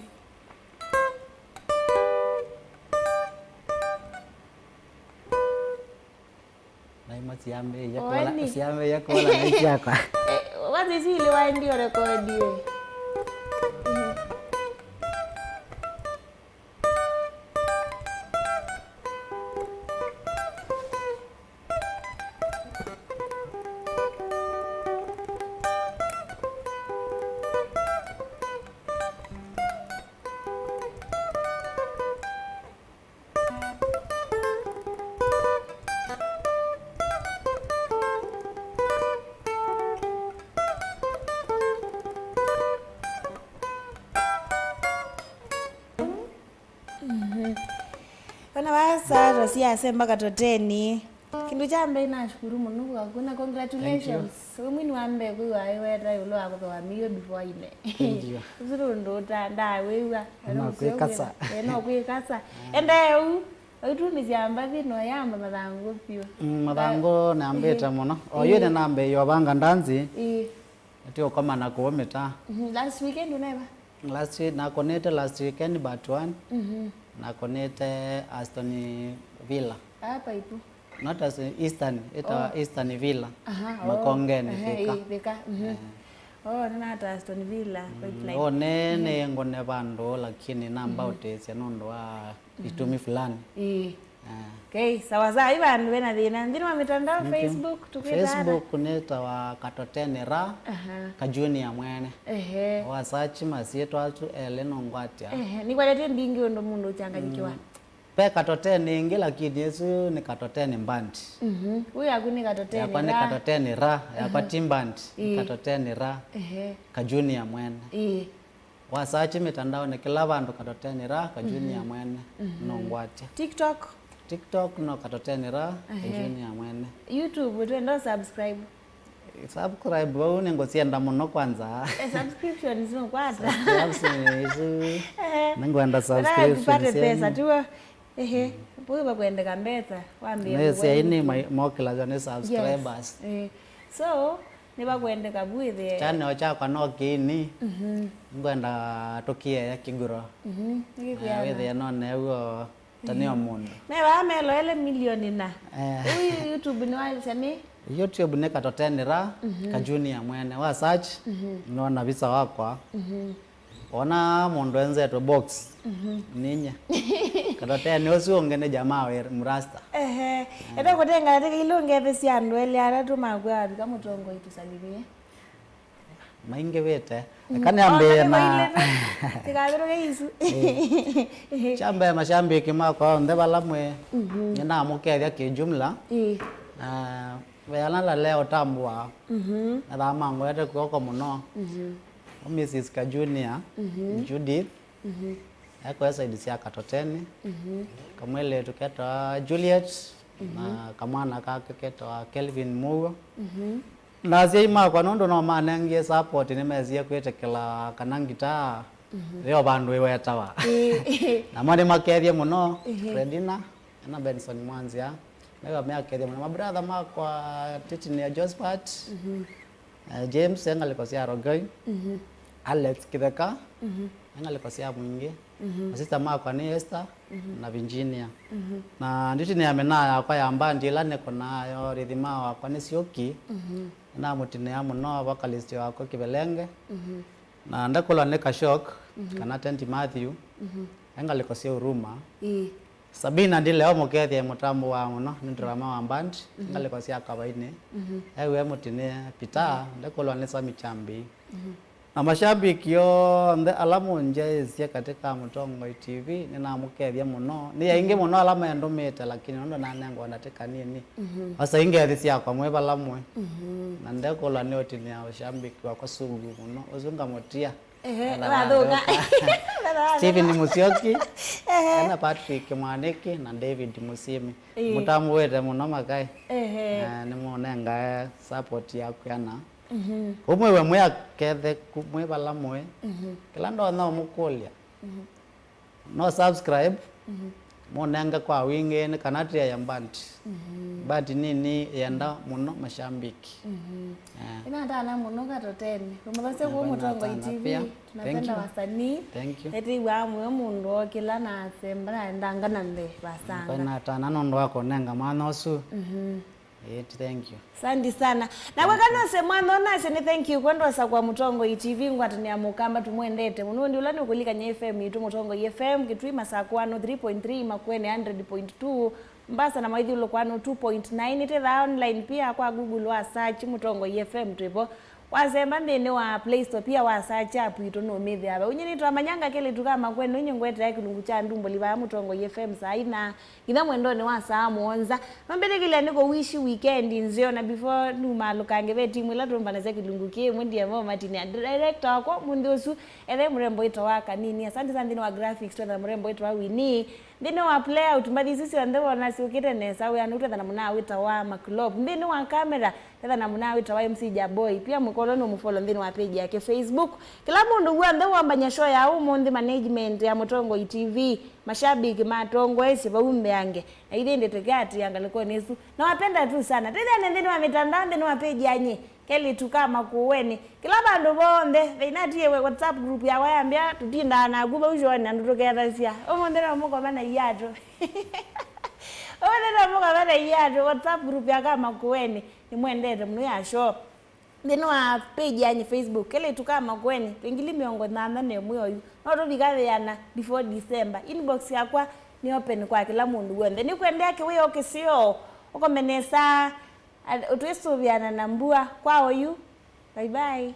Naima siambĩĩa kũla, Weni. Siambĩĩa kũla na syakwa. Eh, wathi isu ilĩ waendie ũrekodi, eh? Mhm. Ona vasa twasiasemba katoteni. Kĩndũ kya mbee, nashukuru mũno kwaku na congratulations. Thank you. We mwini wa mbee kwĩwa aiweta ĩũlũ wa kũthooa milioni before ine. Thank you. Ũsu nĩ ũndũ ũta-, ndawĩw'a. Ena kwĩkasa. Ena kwĩkasa. Enda eu, aitumĩsya mbathi no yamba mathangũ piũ. Mm, mathangũ nambĩte mũno. O yu nĩ nambĩĩe ovanga ndanzi. Ĩĩ. Ati ũkoma na kũũmĩta. Mhm. Last weekend ũneva? Last week, nakonete last weekend but one. Mhm. Nakonete Aston Villa. Hapa ipo. Not Aston, Eastern, ĩtawa Eastern Villa. Aha, oh. Makongeni, ehe, Thika. Ĩ, Thika. Mhm. Eh. Oh, nĩnata Aston Villa, quite like. Oh, ne, ne ngone vandũ, lakini namba ũtĩsya nũndũ wa itumi fulani. Ĩĩ. Ah. Okay, sawa sawa. Ĩ vandũ vena thĩna. Nthĩnĩ wa mitandao, thank you. Facebook, tũkwĩtaana. Facebook nĩtawa Katoteni Ra, aha, Kajunior mwene. Ehe. Wa search masyĩtwa asu elĩ nũngwatya. Ehe, nĩkwendete mbingĩ ũndũ mũndũ ũchanganyikiwa. Mm. Ve Katoteni ĩngĩ, lakini ĩsu nĩ Katoteni Band. Mhm. Ũyũ yaku nĩ Katoteni Ra. Yakwa nĩ Katoteni Ra, yakwa ti band, nĩ Katoteni Ra, Kajunior mwene. Ĩĩ. Wa search mitandaoni kila vandu Katoteni Ra, Kajunior mwene, nũngwatya. TikTok? TikTok no Katoteni Ra, Kajunior mwene. YouTube, twenda subscribe. Subscribe vau nĩngũsyenda mũno kwanza. Eh, subscriptions nũkwata. Subscriptions isu. Ehe. Nĩngwenda subscriptions tupate pesa, tuo. Ehe, vau vakwendeka mbesa, wambie nĩsya ini mokĩlasya nĩ subscribers. Yes. Eh. So, nĩvakwendeka vu ĩthĩe. Channel kyakwa no kĩini. Mhm. Ngwenda tũkĩea kĩgũro. Mhm. Nĩkĩkwĩana. Eh, wĩthĩe no new'o ta nĩo mũndũ. Me vaa meloele milioni na. Eh. Ũu YouTube nĩwaĩlĩsya nĩ? YouTube nĩ Katoteni Ra, Kajunior mwene. Wa search, nona visa wakwa. Mhm. Wona mũndũ enzetwe box, ninyie. Katoteni ũsu ũngĩ nĩ jamaa wĩ mrasta. Ehe. Enda kũtengana tĩka ilĩ ũngethesya andũ elĩ atatũ makwĩa wavika mũtongoi tũsalimie. Maingĩvĩte. Eka nĩambĩĩe na tikavĩtũke isu. Ĩĩ. Kya mbee, mashambiki makwa onthe vala mwĩ, nĩnamũkethya kĩjumla. Ĩĩ. Na ve ala nalea ũtambũa, na thaa mangwete kw'oko mũno. Mhm. O Missus Kajunior, Judith, ekwa side sya Katoteni, kamwĩlĩtu ketawa Juliet, na kamwana kake ketawa Kelvin Muo. Na asyai makwa nũndũ no manengie support, nĩmesie kwĩtĩkĩla kana ngitaa yo vandũ ĩwetawa. Namo nĩmakethie mũno, Fredina, ena Benson Mwanzia, mew'a meakethie mũno. Mabrother makwa, Titi na Josephat, eh, James, e ngalĩko sya Rogoi, Alex Kitheka, e ngalĩko sya Mwingĩ, masista makwa nĩ Esther na Virginia. Na nditinĩa mĩnaa yakwa ya mbandi ĩla nĩkũnaa yo, rĩthima wakwa nĩ Syoki, nĩnamũtinĩa mũno vocalist wakwa Kĩvelenge. Na ndakũlwa nĩ Kashok, kana Tenti Matthew, e ngalĩko sya Huruma. Sabina ndileo mũkethie mũtambo wa mũno, nĩ drama wa band, ngalĩko sya Kavainĩ. Ewe mũtinĩe Peter, ndakũlwa nĩ Sami Chambi. Na mashabiki onthe ala mũnjaĩsye katika Mũtongoi T V, nĩnamũkethya mũno. Nĩ aingĩ mũno ala mendũmĩte, lakini nũndũ nanengwa ndatĩka nini, asa ingethĩ syakwa mwĩ vala mwĩ. Na ndekũlwa nĩ ũtinĩa ũshabiki wakwa sugu mũno. Ũsu ngamũtia. Ehe, Ena wathũka. Wathũka. Stephen Musyoki, Ehe. Ena Patrick Mwaniki na David Musimi. Ĩĩ. Mũtambũĩte mũno makai. Ehe. Na nĩmũnengae support ya kwĩana. Ũmwe we mwĩ akethe ku-, mwĩ vala mwĩ. Kĩla ndonya ũmũkũlya. No subscribe. Mũnenge kwa wingĩ nĩ kana tĩaye band. Band nini yenda mũno mashabiki. Eh. Ĩnatana mũno katoteni. Ũmũthasya kuo Mũtongoi T V. Pia. Thank Tunapenda you. Wasanii. Thank you. Nĩtĩw'aa mũyo mũndũ okĩla na asemba na endanga na mbee vasanga. Nĩnatana nũndũ wa kũnenga mwana ũsu. Ĩĩ, thank you. Asante sana. Na weka nose mwana onase nĩ thank you kwendwa sa kwa Mũtongoi T V ngwatanĩa mũkamba tũmwendete mũno. Ndi ũla nĩ ũkũlikanya F M itũ Mũtongoi F M Kitui Masakũ one oh three point three Makueni hundred point two Mbasa na maithyũlũko one oh two point nine ĩtethaa online pia kwa Google wa search Mũtongoi F M twĩvo. Wasemba nthĩnĩ wa Play Store pia wa search app itũ nũmĩthĩa ve. Unye nĩtwa Manyanga kelĩtu ka Makueni unye ngwetea kĩlungu kya ndumbũli vaa Mũtongoi F M saa ina. Nginya mwendonĩ wa saa mũonza. Mambĩtĩkĩlya nĩ kũwishi weekend nzeo, na before numaalũkange ve timu ĩla tũmbanasya kĩlungu kĩ ĩmwe D M O Martin ya director wakwa mũnthĩ ũsu, ethe mũrembo wĩtawa Kanini. Asante sana nthĩnĩ wa graphics, twetha mũrembo wĩtawa Winnie. Nthĩnĩ wa playout, mbathi isu syonthe wona syũkĩte nesa, wĩanũ twetha na mũna wĩtawa Maclop. Nthĩnĩ wa camera, twetha na mũna wĩtawa M C Jaboi. Pia mũkolo nũmũfollow nthĩnĩ wa page yake Facebook. Kĩla mũndũ w'onthe wambany'a show ya ũmũnthĩ, management ya Mũtongoi T V, mashabiki matongoesye vau mbeange. Na ithyĩ ndĩtũkeatĩĩa ngalĩkonĩ ĩsu. Nawapenda tu sana. Tũithiane nthĩnĩ wa mitandao, nthĩnĩ wa page ya Nyie Kelĩtu ka Makueni. Kĩla vandũ vonthe, thĩinatiĩwe WhatsApp group yakwa yambĩa, tũtindaa naku vau showonĩ andũ tũkethasya. Ũmũnthĩ no mũkoma na iatũ. Ũmũnthĩ no mũkoma na iatũ, WhatsApp group ya ka Makueni. Nĩmwendete mũno ya show. Nthĩnĩ wa page yanyu Facebook, Kelĩtu ka Makueni, twĩ ngili mĩongo ĩnana na ĩmwe oyu. No tũvika thĩana before December. Inbox yakwa nĩ open kwa kĩla mũndũ w'onthe. Nĩkwendea kĩwĩoo kĩseo, ũkome nesa, a-, ũtwĩsũvĩana na mbua. Kwa oyu, bye bye.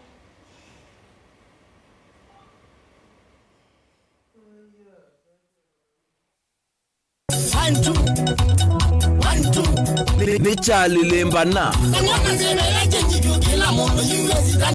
One, two. One, two. Nĩ, nĩ Charlie Lembana. Kang'ona zĩna ya chenji juu kĩla mũndũ U S